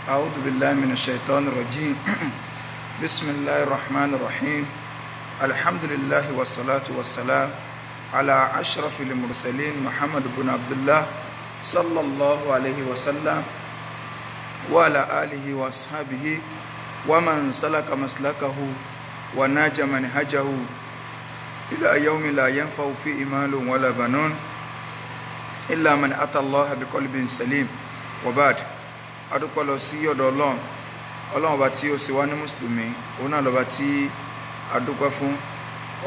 أعوذ بالله من الشيطان الرجيم. بسم الله الرحمن الرحيم. الحمد لله والصلاة والسلام على أشرف المرسلين محمد بن عبد الله صلى الله عليه وسلم وعلى آله وأصحابه ومن سلك مسلكه وناج منهجه إلى يوم لا ينفع فيه مال ولا بنون إلا من أتى الله بقلب سليم. وبعد، adúpẹ́ lọ sí ọ̀dọ̀ Ọlọ́run, Ọlọ́run ọba tí ó ṣe wá ní mùsùlùmí, òun náà lọ́ba tí adúpẹ́ fún.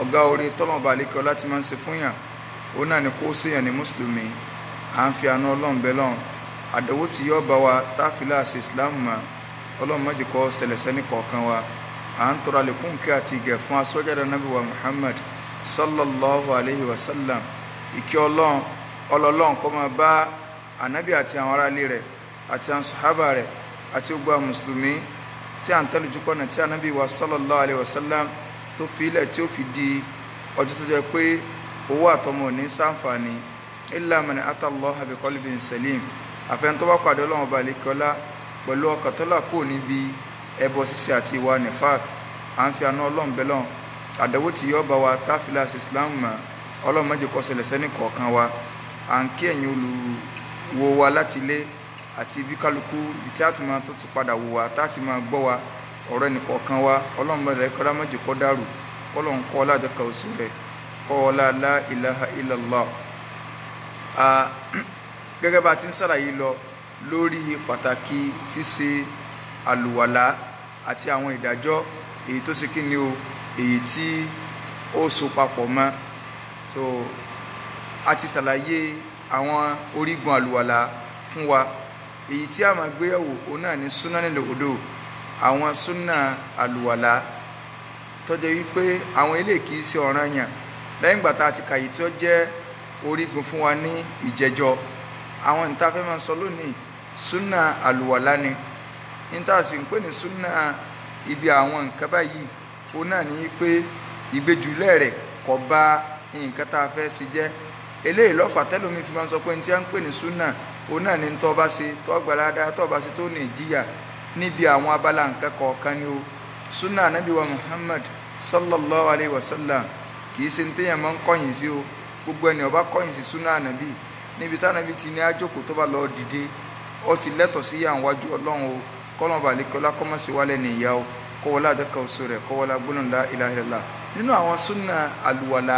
Ọ̀gá orí tọ́lọ́run ọba àlékè ọlá tí máa ń ṣe fún yàn, òun náà ni kó ṣèyàn ní mùsùlùmí. À ń fi àánú Ọlọ́run bẹ lọ́run, àdánwò tí yóò bá wa táfìlà ṣe Islam mọ́, Ọlọ́run má jẹ́ kó ṣẹlẹ̀ sẹ́ni kọ̀ọ̀kan wa. À ń tọrọ àlékún kí àti ìgẹ̀ fún aṣọ́jáde Ànábì wa Muhammad sallallahu alayhi wa sallam. Ìkẹ́ Ọlọ́run ọlọ́run kó máa bá ànábì àti àwọn aráalé rẹ̀ àti àwọn sàhábà rẹ̀ àti gbogbo àwọn mùsùlùmí tí à ń tẹ́lẹ̀ jù pọ̀nà tí ànábì wa sallallahu alayhi wa sallam tó fi ilẹ̀ tí ó fi di ọjọ́ tó jẹ́ pé owó àtọmọ ní sàǹfààní illa man ata Allaha bi qalbin salim. Àfẹn tó bá pàdé Ọlọ́run ọba àlekọ́lá pẹ̀lú ọkàn tó là kúrò níbi ẹbọ ṣíṣe àti ìwà nifaq. À ń fi àánú Ọlọ́run bẹ lọ́run, àdánwò tí yóò bá wa táfìlà sí Islam mọ́, Ọlọ́run má jẹ́ kó ṣẹlẹ̀ sẹ́ni kọ̀ọ̀kan wa. À ń kí ẹ̀yin olùwò wa láti ilé àti ibi kálukú ibi tí a ti máa tó ti padà wò wá tá a ti máa gbọ́ wa, ọ̀rọ̀ ẹnì kọ̀ọ̀kan wa Ọlọ́run bá rẹ̀ kọ́lá má jẹ́ kó dàrú, kọ́lọ́n kọ́ ọlá àjọkà oṣù rẹ̀ kọ́ ọlá la ilaha illallah. Gẹ́gẹ́ bá a ti ń ṣàlàyé lọ lórí pàtàkì ṣíṣe àlùwàlá àti àwọn ìdájọ́ èyí tó ṣe kí ni o, èyí tí ó so papọ̀ mọ́. So a ti ṣàlàyé àwọn orígun àlùwàlá fún wa. Èyí tí a máa gbéyẹ̀wò òun náà ní súnà nílò odò, àwọn súnà àlùwàlá tó jẹ́ wípé àwọn eléyìí kìí ṣe ọ̀ranyàn. Lẹ́yìn ìgbà tá a ti kàyí tí ó jẹ́ orígun fún wa ní ìjẹjọ, àwọn ìta fẹ́ máa sọ lónìí súnà àlùwàlá ni. Níta sì ń pè ní súnà ibi àwọn nǹkan báyìí, òun náà ní pé ìgbéjúlẹ̀ rẹ̀ kò bá nǹkan tá a fẹ́ ṣe jẹ́. Eléyìí lọ́fà tẹ́lómi fi máa sọ pé ní tí a ń pè ní súnà òun náà ní tó bá ṣe tó gbalada, tó bá ṣe tó ní ìjìyà níbi àwọn abala nǹkan kọ̀ọ̀kan ni o. Súnà Ànábì wa Muhammad sallallahu alayhi wa sallam kì í ṣe ní téèyàn máa ń kọ̀yìn sí o. Gbogbo ẹni ó bá kọ̀yìn sí súnà Ànábì, níbi tánábì ti ní àjòkó tó bá lọ dìde, ó ti lẹ́tọ̀ sí yà wájú Ọlọ́run o. Kọ́lọ́n bá lè kọ́lá kọ́mọ́ sí wálẹ̀ ní ìyá o, kọ́wọ́lá àjọkà oṣù rẹ̀, kọ́wọ́lá gbólóhùn la ilaha illallah. Nínú àwọn súnà àlùwàlá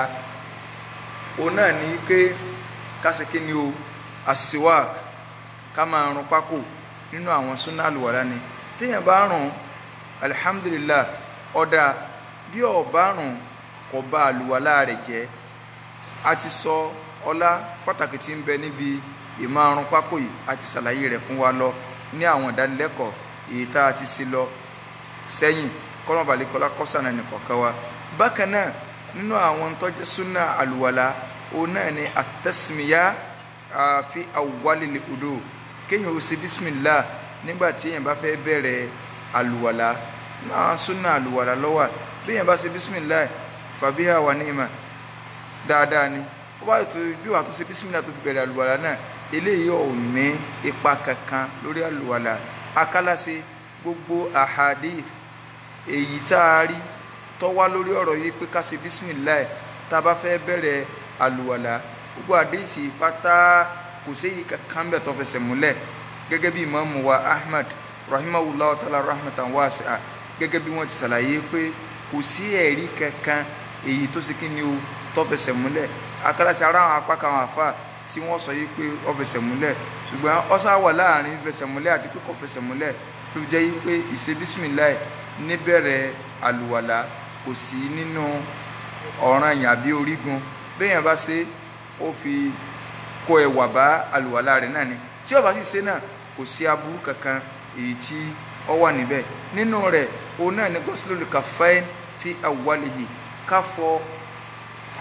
òun náà ní pé kásìkí ni o, asiwak, ká máa rún pákó. Nínú àwọn súnà àlùwàlá ni téèyàn bá rùn, alhamdulillah, ọ̀dà bí ó bá rùn kò bá àlùwàlá rẹ̀ jẹ́. A ti sọ ọlá pàtàkì tí ń bẹ níbi ìmárùn pákó yìí, a ti ṣàlàyé rẹ̀ fún wa lọ ní àwọn ìdánilẹ́kọ̀ọ́ èyí tá a ti ṣe lọ sẹ́yìn. Kọ́lọ́n balẹ̀kọ́lá kọ́sànà nìkọ̀ọ̀kan wa. Bákan náà nínú àwọn tó jẹ́ súnà àlùwàlá òun náà ni àtẹ́sìmíyá fi awwalil wudu, kéèyàn ó ṣe bísímìlá nígbà tí èèyàn bá fẹ́ bẹ̀rẹ̀ àlùwàlá. Nínú àwọn súnà àlùwàlá ló wà. Bí èèyàn bá ṣe bísímìlá fàbíhà wà ní ìmà dáadáa ni. Ó bá tó bí wàá tó ṣe bísímìlá tó fi bẹ̀rẹ̀ àlùwàlá náà, eléyìí ò ní ipa kankan lórí àlùwàlá. Akálàṣe gbogbo ahadith èyí tá a rí tó wá lórí ọ̀rọ̀ yìí pé ká ṣe bísímìlá tá a bá fẹ́ bẹ̀rẹ̀ àlùwàlá, gbogbo àdéhìsì pátá kò séyìí kankan bẹ̀ tó fẹsẹ̀ múlẹ̀. Gẹ́gẹ́ bí ìmáàmù wa Ahmad rahimahullah ta'ala rahmatan wasi'a, gẹ́gẹ́ bí wọ́n ti ṣàlàyé pé kò sí ẹ̀rí kankan èyí tó ṣe kí ni o tó fẹsẹ̀ múlẹ̀. Akálàṣe ara àwọn apá kan àfa tí wọ́n sọ yìí pé ó fẹsẹ̀ múlẹ̀, ṣùgbọ́n ọ̀sà wà láàrin fẹsẹ̀ múlẹ̀ àti pé kò fẹsẹ̀ múlẹ̀, ló jẹ́ yìí pé ìṣe bísímìláì níbẹ̀rẹ̀ àlùwàlá kò sí nínú ọ̀ranyàn àbí orígun. Béèyàn bá ṣe ó fi kó ẹwà bá àlùwàlá rẹ̀ náà ni. Tí ó bá sì ṣe náà kò sí aburú kankan èyí tí ó wà níbẹ̀. Nínú rẹ̀ òun náà ni gọ́sílòlù kàfáìn fi awwalihi, ká fọ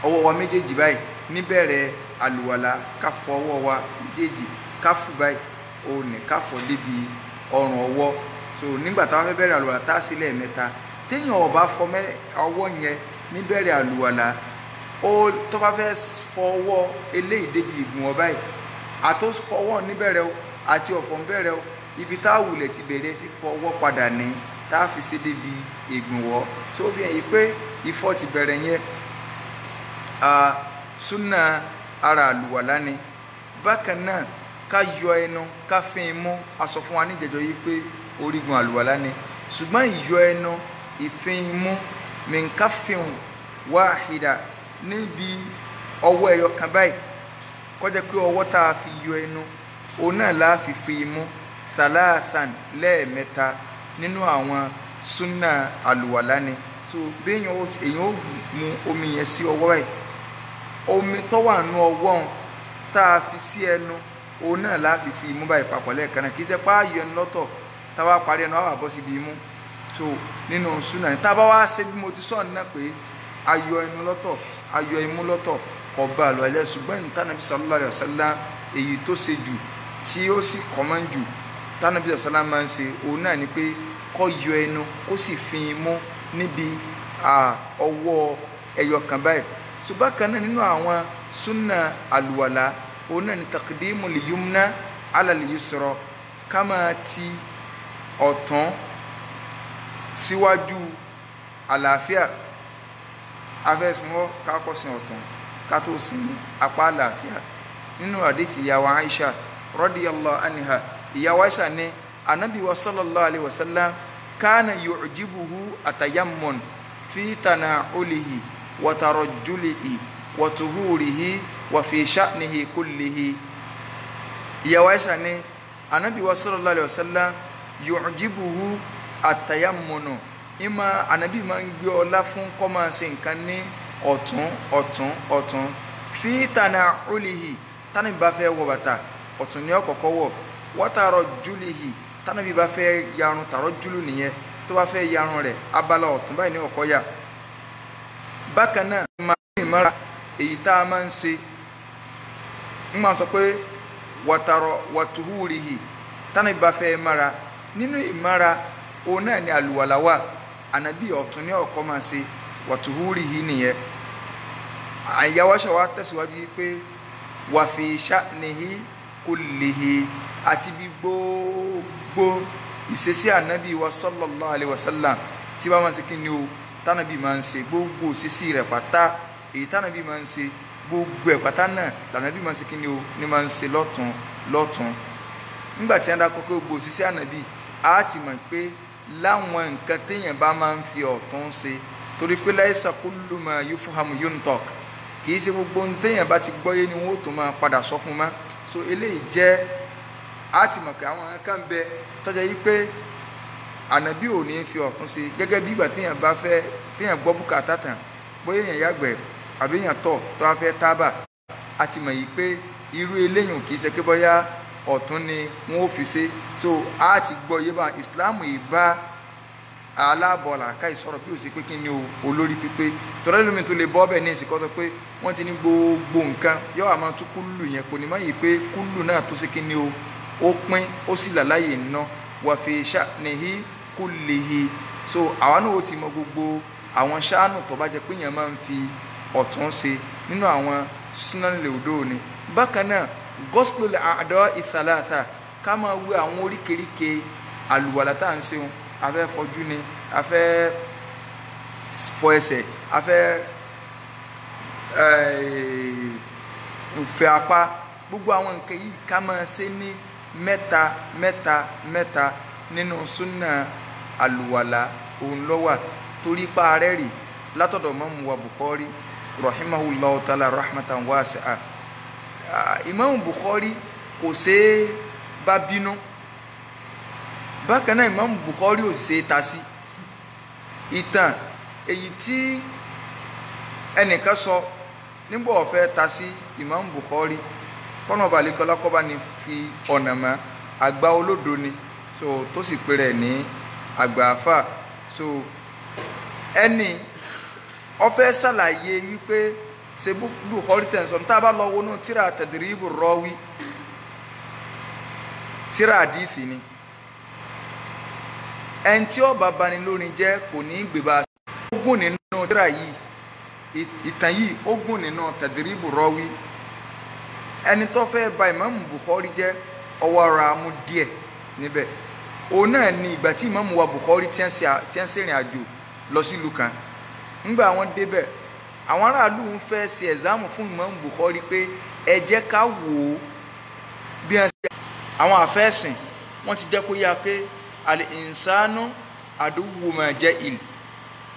ọwọ́ wa méjèèjì báyìí níbẹ̀rẹ̀ àlùwàlá, ká fọ ọwọ́ wa méjèèjì, ká fù báyìí, òun ní ká fọ débi ọrùn ọwọ́. So nígbà táwọn fẹ́ bẹ̀rẹ̀ àlùwàlá tá a sílẹ̀ mẹ́ta, téèyàn ó bá fọ ọwọ́ yẹn níbẹ̀rẹ̀ àlùwàlá, ó tó bá fẹ́ fọwọ́ eléyìí débi ìgbọ̀n báyìí, àtó fọwọ́ níbẹ̀rẹ̀ o àti ọ̀fọ̀ níbẹ̀rẹ̀ o, Ibi tá a wulẹ̀ ti bẹ̀rẹ̀ fífọ ọwọ́ padà ní tá a fi ṣe débi ìgbọ̀nwọ́. So ó fi hàn yí pé ìfọ̀ ti bẹ̀rẹ̀ yẹn súnà ara àlùwàlá ni. Bákan náà ká yọ ẹnu ká fín imú, a sọ fún wa níjẹjọ yìí pé orígun àlùwàlá ni, ṣùgbọ́n ìyọ ẹnu ìfín imú minkafin wáhìdà níbi ọwọ́ ẹyọ kan báyìí, kọjá pé ọwọ́ tá a fi yọ ẹnu òun náà la fi fi imú thalathan lẹ́ẹ̀mẹ́ta nínú àwọn súnà àlùwàlá ni. So béèyàn èèyàn ó mu omi yẹn sí ọwọ́ báyìí, omi tó wà nú ọwọ́ òun tá a fi sí ẹnu òun náà la fi sí imú báyìí papọ̀ lẹ́ẹ̀kan náà. Kì í ṣe pé ààyò ẹnu lọ́tọ̀ tá a bá parí ẹnu á wà bọ́ síbi imú. So nínú súnà ni tá a bá wá ṣe bí mo ti sọ náà pé ayọ ẹnu lọ́tọ̀ ayọ imú lọ́tọ̀ kò bá àlùwàlá jẹ́, ṣùgbọ́n ní tánàbí sallallahu alaihi wasallam èyí tó ṣe jù tí ó sì kọ́mọ́ jù tánàbí sallallahu máa ń ṣe òun náà ni pé kó yọ ẹnu kó sì fi imú níbi ọwọ́ ẹyọ kan báyìí. So bákan náà nínú àwọn súnà àlùwàlá òun náà ni taqdimul yumna ala al-yusra, ká máa ti ọ̀tún síwájú àlàáfíà. Afẹ́sùnwọ́ kákọ́sìn ọ̀tún ká tó sin apá àlàáfíà. Nínú àdífì ìyàwó Aisha radiyallahu anha, ìyàwó Aisha ní anabi wa sallallahu alayhi wa sallam kana yu'jibuhu atayammun fi tana'ulihi wa tarajjulihi wa tuhurihi wa fi sha'nihi kullihi. Ìyàwó Aisha ní anabi wa sallallahu alayhi wa sallam yu'jibuhu atayammunu, ìmọ̀ anabi máa ń gbé ọlá fún kó máa ṣe nǹkan ní ọ̀tún ọ̀tún ọ̀tún. Fi tana'ulihi, tánàbí bá fẹ́ wọ bàtà ọ̀tún ní ọ̀kọ̀ọ̀kọ̀ wọ̀. Wa tarajjulihi, tánàbí bá fẹ́ yarun, tàrọ́júlù nìyẹn, tó bá fẹ́ yarun rẹ̀ abala ọ̀tún báyìí ní ọ̀kọ́ yà. Bákan náà máa ń ìmọ̀ra èyí tá a máa ń ṣe ń máa sọ pé wàtàrọ̀ wàtúhùrìhì, tánàbí bá fẹ́ mara nínú ìmọ̀ra òun náà ni àlùwàlá wà, ànábì ọ̀tún ní ọ̀kọ́ máa ṣe wàtúhùrìhì nìyẹn. Àyàwó aṣọ wa tẹ̀síwájú yìí pé wàfi sha'nihi kullihi, àti bí gbogbo ìṣesí ànábì wa sallallahu alayhi wa sallam tí bá máa ṣe kí ni o tánàbí máa ń ṣe gbogbo ìṣesí rẹ̀ pátá, èyí tánàbí máa ń ṣe gbogbo ẹ̀ pátá náà lànàbí máa ń ṣe kí ni o ní máa ń ṣe lọ́tún lọ́tún. Nígbà tí wọ́n dá kọ́kọ́ gbogbo ìṣesí ànábì á ti mọ̀ pé láwọn nǹkan téèyàn bá máa ń fi ọ̀tún ṣe, torí pé laisa kullu ma yufhamu yuntak, kì í ṣe gbogbo ohun téèyàn bá ti gbọ́yé ni wọ́n ó tún máa padà sọ fún ma. So eléyìí jẹ́ á ti mọ̀ pé àwọn kan bẹ tọ́jà yìí pé ànábì ò ní fi ọ̀tún ṣe, gẹ́gẹ́ bí ìgbà téèyàn bá fẹ́ téèyàn gbọ́ bùkátà tán, bóyá èèyàn yàgbẹ́ àbí èèyàn tọ̀ tó wá fẹ́ tábà, á ti mọ̀ yìí pé irú eléyìí kì í ṣe pé bóyá ọ̀tún ni wọ́n ó fi ṣe. So á ti gbọ́ yé bá ìsìláàmù yìí bá aláàbọ̀ làákà ìsọ̀rọ̀ bí ó ṣe pé kí ni olórí pípé tọ́lá lómi tó lè bọ́ ọbẹ̀ ní ìsìnkọ́ sọ pé wọ́n ti ní gbogbo nǹkan yóò àmọ́ tún kúlù yẹn, kò ní má yìí pé kúlù náà tó ṣe kí ni o ó pín ó sì làláyè ná wà fi sha'nihi kullihi. So àwa náà ó ti mọ gbogbo àwọn ṣáánù tó bá jẹ pé yẹn máa ń fi ọ̀tún ṣe nínú àwọn súnánilẹ̀ òdo ni. Bákan náà gospel àdó ìsàlàsà, ká máa wé àwọn oríkèéríkèé àlùwàlà tá à ń ṣeun, a fẹ́ fọjú ni, a fẹ́ fọ ẹsẹ̀, a fẹ́ fẹ apá, gbogbo àwọn nǹkan yìí ká máa ṣe ní mẹ́ta mẹ́ta mẹ́ta nínú súnà àlùwàlà òun ló wà. Torí pa rẹ̀ rí látọ̀dọ̀ Imam wa Bukhari rahimahullahu ta'ala rahmatan wasi'a. Imam Bukhari kò ṣe é bá bínú, bákan náà Imam Bukhari ò ṣe é ta sí. Ìtàn èyí tí ẹnìkan sọ nígbà ó fẹ́ ta sí Imam Bukhari, kọ́nà balẹ̀kọ́lá kọ́ba ni fi ọ̀nà mọ́ àgbà olódo ni, so tó sì pè rẹ̀ ní àgbà àfà. So ẹni ó fẹ́ ṣàlàyé wípé ṣe Bukhari tẹ̀ ń sọ, tá a bá lọ wọnú tíra Tadribu Rawi, tíra àdìfì ni, ẹni tí ó bá bani lórin jẹ́ kò ní gbèbá. Ó gùn nínú tíra yìí, ìtàn yìí ó gùn nínú Tadribu Rawi. Ẹni tó fẹ́ ba Imam Bukhari jẹ́ ọwọ́ ara mú díẹ̀ níbẹ̀. Òun náà ni ìgbà tí Ìmáàmù wa Bukhari tí ń ṣèrìn àjò lọ sílùú kan. Ńgbà wọn débẹ̀, àwọn aráàlú ń fẹ́ ṣe ẹ̀zámù fún Ìmáàmù Bukhari pé ẹ jẹ́ ká wò ó bí wọ́n ṣe. Àwọn àfẹ́sìn wọ́n ti jẹ́ kó yá pé al-insanu aduwwu ma jahil,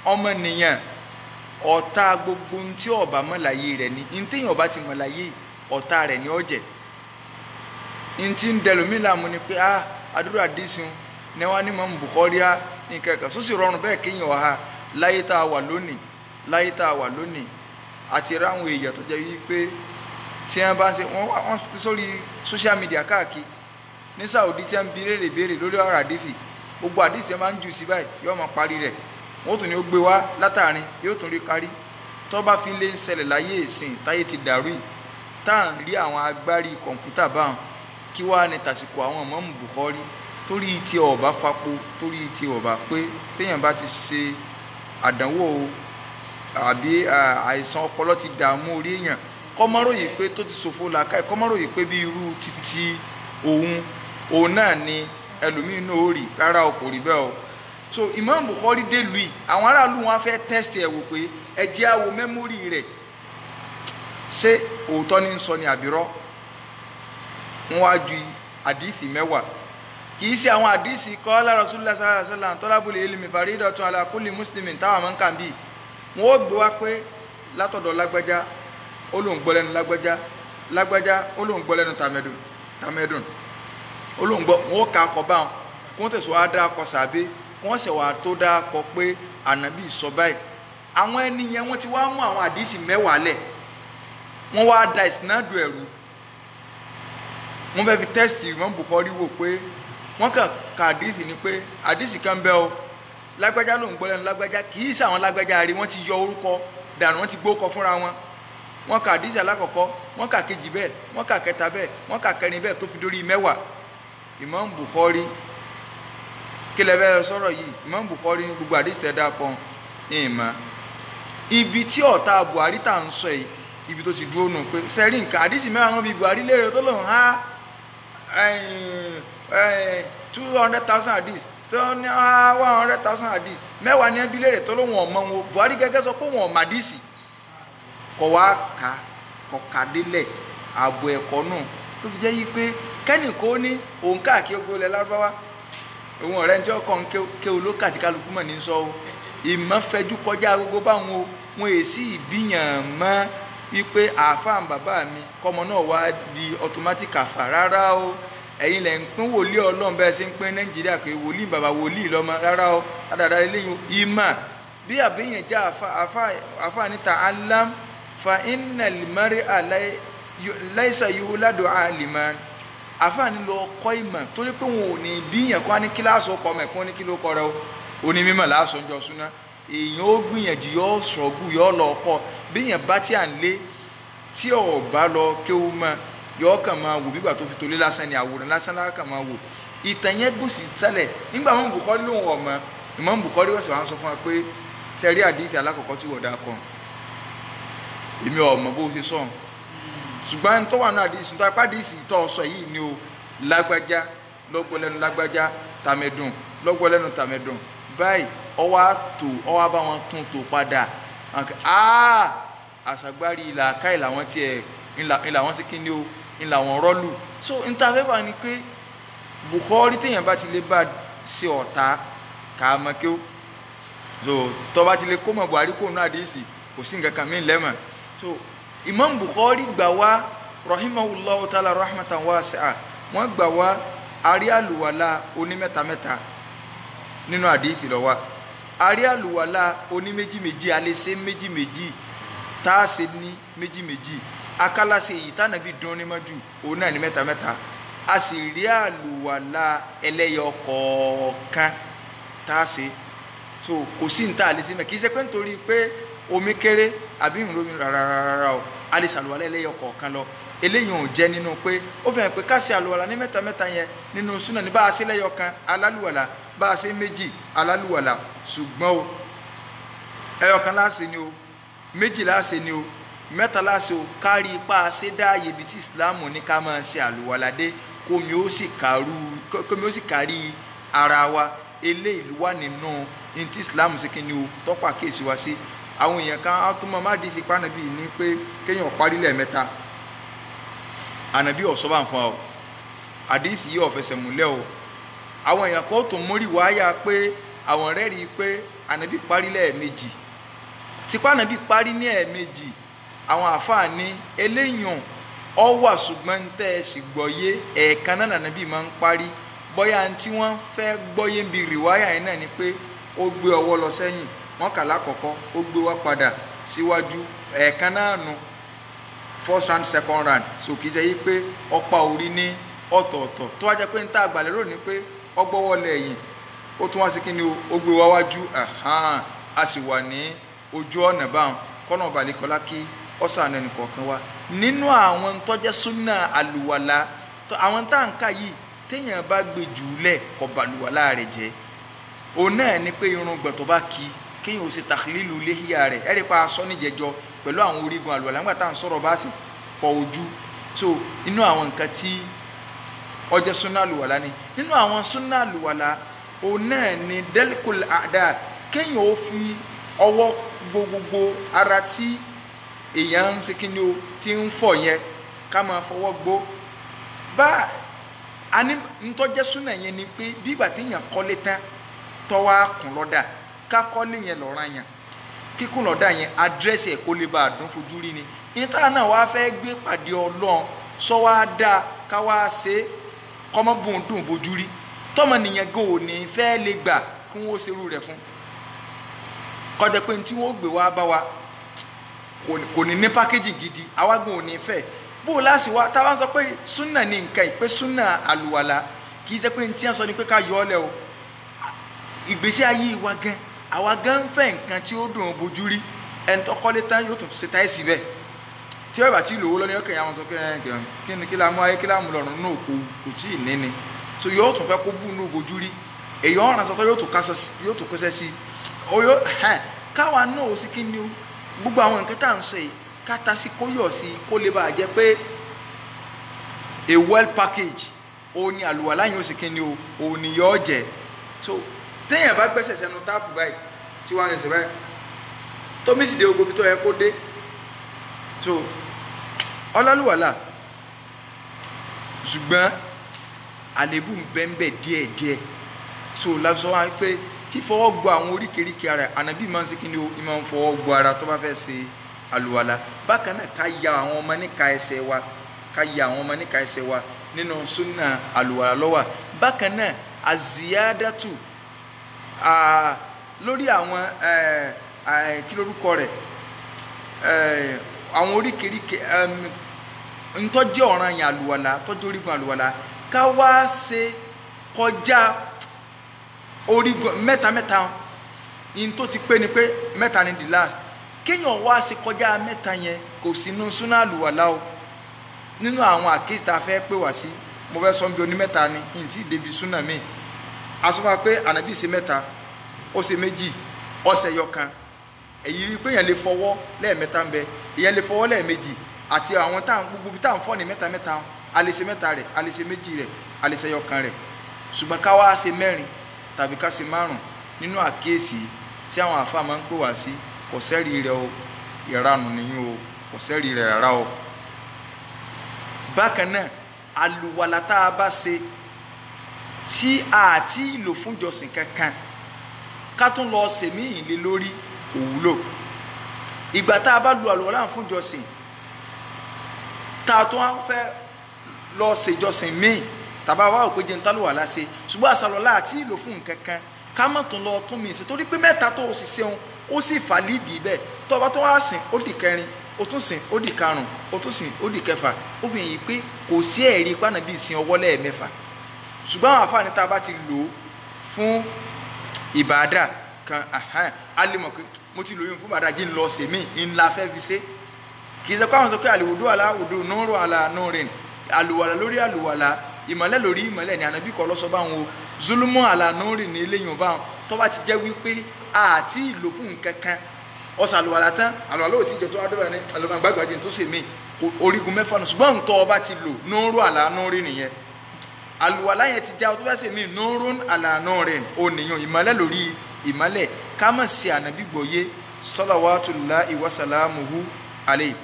ọmọnìyàn ọ̀tá gbogbo ohun tí ọba mọ̀ láyé rẹ̀ ni, ní téèyàn ọba ti mọ̀ láyé ọ̀tá rẹ̀ ni ó jẹ́. Ní tí ń dẹlòmí làmú ni pé àdúrà dísìn ní wọ́n ní Ìmáàmù Bukhari á nǹkan kan sósì rọrùn bẹ́ẹ̀ kéèyàn ọ̀ha láyé tá a wà lónìí, láyé tá a wà lónìí àti ráwọn èèyàn tó jẹ́ wípé tí wọ́n bá ń ṣe wọ́n sórí social media káàkiri ní Saudi tí wọ́n ń bi léèrè béèrè lórí ọ̀rọ̀ àdìsí, gbogbo àdìsí máa ń jù sí báyìí yóò máa parí rẹ̀, wọ́n tún ní ó gbé wá látàrin yóò tún rí kárí. Tó bá fi lè ń ṣẹlẹ̀ láyé ìsìn táyé ti dàrú yìí, tá à ń rí àwọn agbárí kọ̀ǹpútà báwọn, kí wàá ní tàsìkò àwọn Ìmáàmù Bukhari torí tí ọba fapo, torí tí ọba pé téèyàn bá ti ṣe àdánwò àbí àìsàn ọpọlọ ti dààmú orí èèyàn, kọ́mọ́ròyìn pé tó ti ṣòfò làákàyè, kọ́mọ́ròyìn pé bí irú títí òun náà ni ẹlòmíín náà ó rí, rárá o kò rí bẹ́ẹ̀ o. So Imam Bukhari délùú yìí, àwọn aráàlú wọn fẹ́ tẹ́sítì ẹ̀ wò pé ẹ jẹ́ á wo mẹ́mórì rẹ̀, ṣé òótọ́ ní ń sọ ni àbírọ́. Wọ́n wá ju àdìsí 10, kì í ṣe àwọn àdìsí qala Rasulullah sallallahu alaihi wasallam talabul ilmi faridatun ala kulli muslimin táwọn máa ń kà ń bì. Wọ́n ó gbé wá pé látọ̀dọ̀ lágbájá ó lóun gbọ́ lẹ́nu lágbájá, lágbájá ó lóun gbọ́ lẹ́nu tàmẹ̀dùn, tàmẹ̀dùn ó lóun gbọ́, wọ́n ó ka akọ báwọn, kí wọ́n tẹ̀sán wá dá akọ sàbẹ́, kí wọ́n sì wá tó dá akọ pé ànábì sọ báyìí. Àwọn ẹni yẹn wọ́n ti wá mú àwọn àdìsí 10 lẹ̀, wọ́n wá da ìsìnàdù ẹ̀rú, wọ́n fẹ́ fi tẹ́sítì Imam Bukhari wò pé wọ́n kàn ka àdìsí ni pé àdìsí kan bẹ́ o, lágbájá ló ń gbọ́ lẹ́nu lágbájá, kì í sàwọn lágbájá rí, wọ́n ti yọ orúkọ dànù, wọ́n ti gbókọ fúnra wọn. Wọ́n ka àdìsí alákọ̀ọ́kọ́, wọ́n ka kejì bẹ́ẹ̀, wọ́n ka kẹta bẹ́ẹ̀, wọ́n ka kẹrin bẹ́ẹ̀ tó fi dórí 10. Imam Bukhari kí lẹ fẹ́ sọ̀rọ̀ yìí? Imam Bukhari ní gbogbo àdìsí tẹ̀ dáa kan ìmọ̀ ibi tí ọ̀tá Buhari tà ń sọ yìí, ibi tó ti dúró nù pé sẹ́rí nǹkan àdìsí 10 wọn bí Buhari léèrè tó lòun há 200,000 àdìsí tó ní 100,000 àdìsí, 10 ní ẹbí léèrè tó lòun ọ̀mọ́ wọn. Buhari gẹ́gẹ́ sọ pé wọn ọ̀mọ̀ àdìsí, kọ̀ wá ka kọ̀ ká délẹ̀ ààbò ẹ̀kọ́ náà ló fi jẹ́ yí pé kẹ́nìkó ní òun káàkiri gbogbo ilẹ̀ Lárúbáwá, òun ọ̀rẹ́ ní tí ọkọ̀ ń kéwú ló kàtí kálukú mọ̀ ní sọ o, ìmọ̀ fẹjú kọjá gbogbo báwọn o, wọn èsì ìbíyàn mọ́ wípé àáfàá bàbá mi kọ́mọ náà wá di automatic àfà, rárá o. Ẹ̀yin lẹ̀ ń pín wòlíì Ọlọ́run bẹ́ẹ̀ ṣe ń pín Nàìjíríà pé wòlíì bàbá wòlíì lọ́mọ, rárá o, dáadáa eléyìí o. Ìmọ̀ bí àbíyàn jẹ́ àáfàá níta alam fa innal mar'a laysa yuladu aliman, àáfàá ní lọ kọ́ ìmọ̀ torí pé wọn ò ní bíyàn kó wá ní kíláàsì ọkọ̀ ọmọ ẹ̀kọ́ ní kí ló kọ́ rẹ o, onímọ̀ láàsọ ń jọ súná, èèyàn ó gbìyànjú yóò sọ̀gù yóò lọ kọ́. Bíyàn bá tí à ń lé tí ò bá lọ kéwú mọ́, yóò kàn máa wò bígbà tó fi tolé lásán ni, àwòrán lásán lákàn máa wò. Ìtàn yẹn gùn sí sálẹ̀ nígbà Imam Bukhari lòun ọ̀mọ́, Imam Bukhari wọ́n sì wá ń sọ fún wa pé sẹ́rí àdìsí alákọ̀ọ́kọ́ tí wọ́n dá kan èmi ọ̀mọ́ bó ṣe sọ̀n, ṣùgbọ́n tó wà ní àdìsí tó apá àdìsí tó sọ yìí ni o, lágbájá lọ́gbọ́ lẹ́nu lágbájá, tàmẹ̀dùn lọ́gbọ́ lẹ́nu tàmẹ̀dùn báyìí, ọwọ́ àtò ọwọ́ bá wọn tún tò padà. Àṣàgbárí ìlà káì làwọn tiẹ̀ ńlá wọn sí kíni o, ńlá wọn rọ́ọ̀lù. So ntàfẹ́fà ni pé Bukhari téèyàn bá ti lè bá ṣe ọ̀tá kà á mọ̀ kí ó so tó bá ti lè kó mọ̀ Buhari kó nù àdìsí kò sí nǹkan kan mí lẹ́mọ̀. So Imam Bukhari gbà wá rahimahullahu ta'ala rahmatan wasi'a, wọ́n gbà wá arí àlùwàlá oní mẹ́ta nínú àdìsí lọ wá, arí àlùwàlá oní méjì méjì, alẹ́sẹ̀ méjì méjì tá a ṣe ní méjì méjì, akálàṣe èyí tánàbí dún ní mọ́jú òun náà ní mẹ́ta mẹ́ta, a sì rí àlùwàlá ẹlẹ́yọ kọ̀ọ̀kan tá a ṣe. So kò sí ní tá a lè ṣe mẹ́, kì í ṣe pé nítorí pé omi kéré àbí ìrún omi rárá o, a lè ṣàlùwàlá ẹlẹ́yọ kọ̀ọ̀kan lọ. Eléyìí ò jẹ́ nínú pé ó fi hàn pé ká ṣe àlùwàlá ní mẹ́ta mẹ́ta yẹn nínú súnà ní bá a ṣe lẹ́yọ kan alálùwàlá, bá a ṣe méjì alálùwàlá, ṣùgbọ́n o ẹyọ kan láṣẹ ni o, méjì láṣẹ ni o, mẹ́ta láṣẹ o, kárí ipá ṣe dáàyè ibi tí ìsìláàmù ní ká máa ṣe àlùwàlá dé, kómi ó sì kárí ara wa. Eléyìí wà nínú ntí Islam ṣe kí ni o tọ́pà kéèsì wá sí. Àwọn èèyàn kan á tún mọ má di fipá nàbí ní pé kéèyàn parí lẹ́ẹ̀mẹ́ta. Ànàbí ọ̀sọ́ bá ń fún ọ, àdìsí yìí ò fẹsẹ̀ múlẹ̀ o. Àwọn èèyàn kan tó mórí wáyà pé àwọn rẹ́rìí pé ànàbí parí lẹ́ẹ̀mejì. Tipa ànàbí parí ní ẹ̀ẹ̀mejì, àwọn àáfàá ní eléyàn ọ wà, ṣùgbọ́n tẹ́ ẹ sì gbọ́yé ẹ̀ẹ̀kan náà ànàbí máa ń parí. Bóyá tí wọ́n fẹ́ gbọ́yé ń bi rìwáyà yẹn náà ni pé ó gbé ọwọ́ lọ sẹ́yìn, wọ́n kà lákọ̀ọ́kọ́, ó gbé wá padà síwájú, ẹ̀ẹ̀kan náà nu first round second round. So kì í ṣe yí pé ọ̀pá orí ní ọ̀tọ̀ọ̀tọ̀. Tó wá jẹ́ pé ń tá àgbàlérò ni pé ọgbọ́wọ́ lẹ́yìn, ó tún wá sí kí ni ó gbé wá wájú, a sì wà ní ojú ọ̀nà báwọn. Kọ́nà balẹ̀kọ́lá kí ọ̀sán ẹnì kọ̀ọ̀kan wa nínú àwọn tọ́jẹ́ súnà àlùwàlá. Àwọn tá à ń kà yìí téèyàn bá gbé jù ú lẹ̀ kó bàlùwàlá rẹ̀ jẹ́. Òun náà ni pé irun gbọ̀n tó bá kí kéèyàn ó ṣe tàkìlìlù léhìá rẹ̀. Ẹ̀rí pa aṣọ níjẹjọ pẹ̀lú àwọn orígun àlùwàlá nígbà tá à ń sọ̀rọ̀ bá sì fọ ojú. So inú àwọn nǹkan tí ọjọ́ súnà àlùwàlá ni. Nínú àwọn súnà àlùwàlá òun náà ni delkul àdá, kéèyàn ó fi ọwọ́ gbogbogbò ara tí èèyàn ń ṣe kí ni o ti ń fọ yẹn ká máa fọwọ́ gbó. Bá a ní ntọ́jẹ́ súnà yẹn ni pé bí ìgbà téèyàn kọ́lé tán tọ́wọ́ kùn lọ́dà, ká kọ́lé yẹn lọ́ra yẹn, kíkùn lọ́dà yẹn àdírẹ́sì ẹ̀ kó lè bá a dún fojú rí ni. Níta náà wàá fẹ́ gbé pàdé Ọlọ́run sọ wá dáa ká wá ṣe kọ́mọ́bùn dùn bójú rí, tọ́mọ nìyẹn gan ò ní fẹ́ lè gbà kí wọ́n ṣerú rẹ̀ fún. Kọjá pé tí wọ́n gbé wá bá wa kò ní ní pákéjì gidi, àwa gan ò ní fẹ́. Bó o láti wá tá a bá ń sọ pé súnà ní nǹkan ìpè súnà àlùwàlà, kì í ṣe pé tí wọ́n sọ ni pé ká yọ ọ́ lẹ̀ o. Ìgbésí ayé wa gan, àwa gan ń fẹ́ nǹkan tí ó dùn bójú rí. Ẹni tó kọ́lé tán yóò tún ṣe táìsì bẹ́ẹ̀. Tí ọ̀rọ̀ bá ti lòó lọ́ní ọkàn yà wọ́n sọ pé kí ni kí la mú ayé kí la mú lọ́rùn náà kò tí ì ní ni. So yóò tún fẹ́ kó bú inú bójú rí. Èyí ọ̀ràn sọ́tọ́ yóò tún kọ́sẹ́ sí i. Káwa náà ó sì kí ni gbogbo àwọn nǹkan tá à ń sọ yìí ká ta sí kó yọ̀ sí kó lè bàa jẹ́ pé a well package òun ni àlùwàlá yìí ó sì kí ni o òun ni yóò jẹ́. So téèyàn bá gbẹ́sẹ̀ sẹ́nu táàpù báyìí tí wọ́n á ṣẹ̀ṣẹ̀ báyìí tómi sì dé ogo bí tó yẹ kó dé. So ọlọ́lùwàlà, ṣùgbọ́n àlébù ń bẹ ń bẹ díẹ̀díẹ̀. So lásán wá pé fífọwọ́ gbọ́ àwọn oríkèéríkèé ara ànábì máa ń ṣe kí ni o máa ń fọwọ́ gbọ́ ara tó bá fẹ́ ṣe àlùwàlà. Bákan náà ká ya àwọn ọmọ níka ẹsẹ̀ wa, ká ya àwọn ọmọ níka ẹsẹ̀ wa nínú súnà àlùwàlà ló wà. Bákan náà àzíyádàtù lórí àwọn kí lórúkọ rẹ̀, àwọn oríkèéríkèé ntọ́jú ọ̀ràn yẹn àlùwàlà, tọ́jú orígun àlùwàlà ká wá ṣe kọjá orígun mẹ́ta mẹ́ta. In tó ti pé ni pé mẹ́ta ni the last. Kéèyàn wá ṣe kọjá mẹ́ta yẹn kò sínú súnà àlùwàlà o. Nínú àwọn àkíyèsí tá a fẹ́ pè wá sí, mo fẹ́ sọ bí oní mẹ́ta ni n tí débi súnà mi. A sọ fún wa pé ànábì ṣe mẹ́ta, ó ṣe méjì, ó ṣe ẹyọ kan. Èyí rí pé èèyàn lè fọwọ́ lẹ́ẹ̀mẹ́ta ń bẹ, èèyàn lè fọwọ́ lẹ́ẹ̀mejì, àti àwọn tá gbogbo tá à ń fọ́ ní mẹ́ta mẹ́ta, a lè ṣe mẹ́ta rẹ̀, a lè ṣe méjì rẹ̀, a lè ṣe ẹyọ kan rẹ̀. Ṣùgbọ́n ká wá ṣe mẹ́rin tàbí ká ṣe márùn nínú àkíyèsí tí àwọn àfa máa ń pè wá sí, kò sẹ́rí rẹ̀ o, ìranù nìyí o, kò sẹ́rí rẹ̀ rárá o. Bákan náà àlùwàlà tá a bá ṣe tí a ti lò fún ìjọsìn kankan ká tún lọ ṣèmí ìlé lórí kò wúlò. Ìgbà tá a bá lu àlùwàlà fún ìjọsìn tá a tún á fẹ́ lọ ṣèjọsìn míì tàbá wà ó pé jẹ́ ntálùwàlà ṣe, ṣùgbọ́n àṣàlọ́lá àti ìlò fún nǹkan kan ká má tún lọ tún mi ṣe, torí pé mẹ́ta tó o sì ṣeun ó sì fà lídìí bẹ́ẹ̀. Tó o bá tún wá sìn ó di kẹrin, ó tún sìn ó di karùn, ó tún sìn ó di kẹfà. Ó fi hàn yìí pé kò sí ẹ̀rí pàànà bíi sin ọwọ́ lẹ́ẹ̀mẹ́fà. Ṣùgbọ́n àwọn àfààní tá a bá ti lò ó fún ìbàdà kan, a lè mọ̀ pé mo ti lò yín fún ìbàdà jí ń lọ sèmí ńlá fẹ́ fi ṣe. Kì í ṣe pé àwọn sọ pé àlùwòdó àlàwòdó nùrù àlà nùrìn, àlùwàlà lórí àlùwàlà, ìmọ̀lẹ̀ lórí ìmọ̀lẹ̀ ni ànábì kọ́ lọ́sọ báwọn o. Zulumu àlà nùrìn ní eléyìí báwọn. Tó bá ti jẹ́ wípé àti ìlò fún nǹkan kan, ọ̀sà àlùwàlà tán, àlùwàlà ò tí ì jọ tó adúlọ̀ ní àlùwàlà gbàgbà jìn tó sèmí orígun mẹ́fà nù. Ṣùgbọ́n ntọ́ ọba ti lò nùrù àlà nùrìn nìyẹn. Àlùwàlá yẹn ti já o tó bá ṣe mí nurun ala nurin ònìyàn ìmọ́lẹ̀ lórí ìmọ́lẹ̀ ká má ṣe ànábì gbọ́yé salawatullahi wa salamuhu alayhi.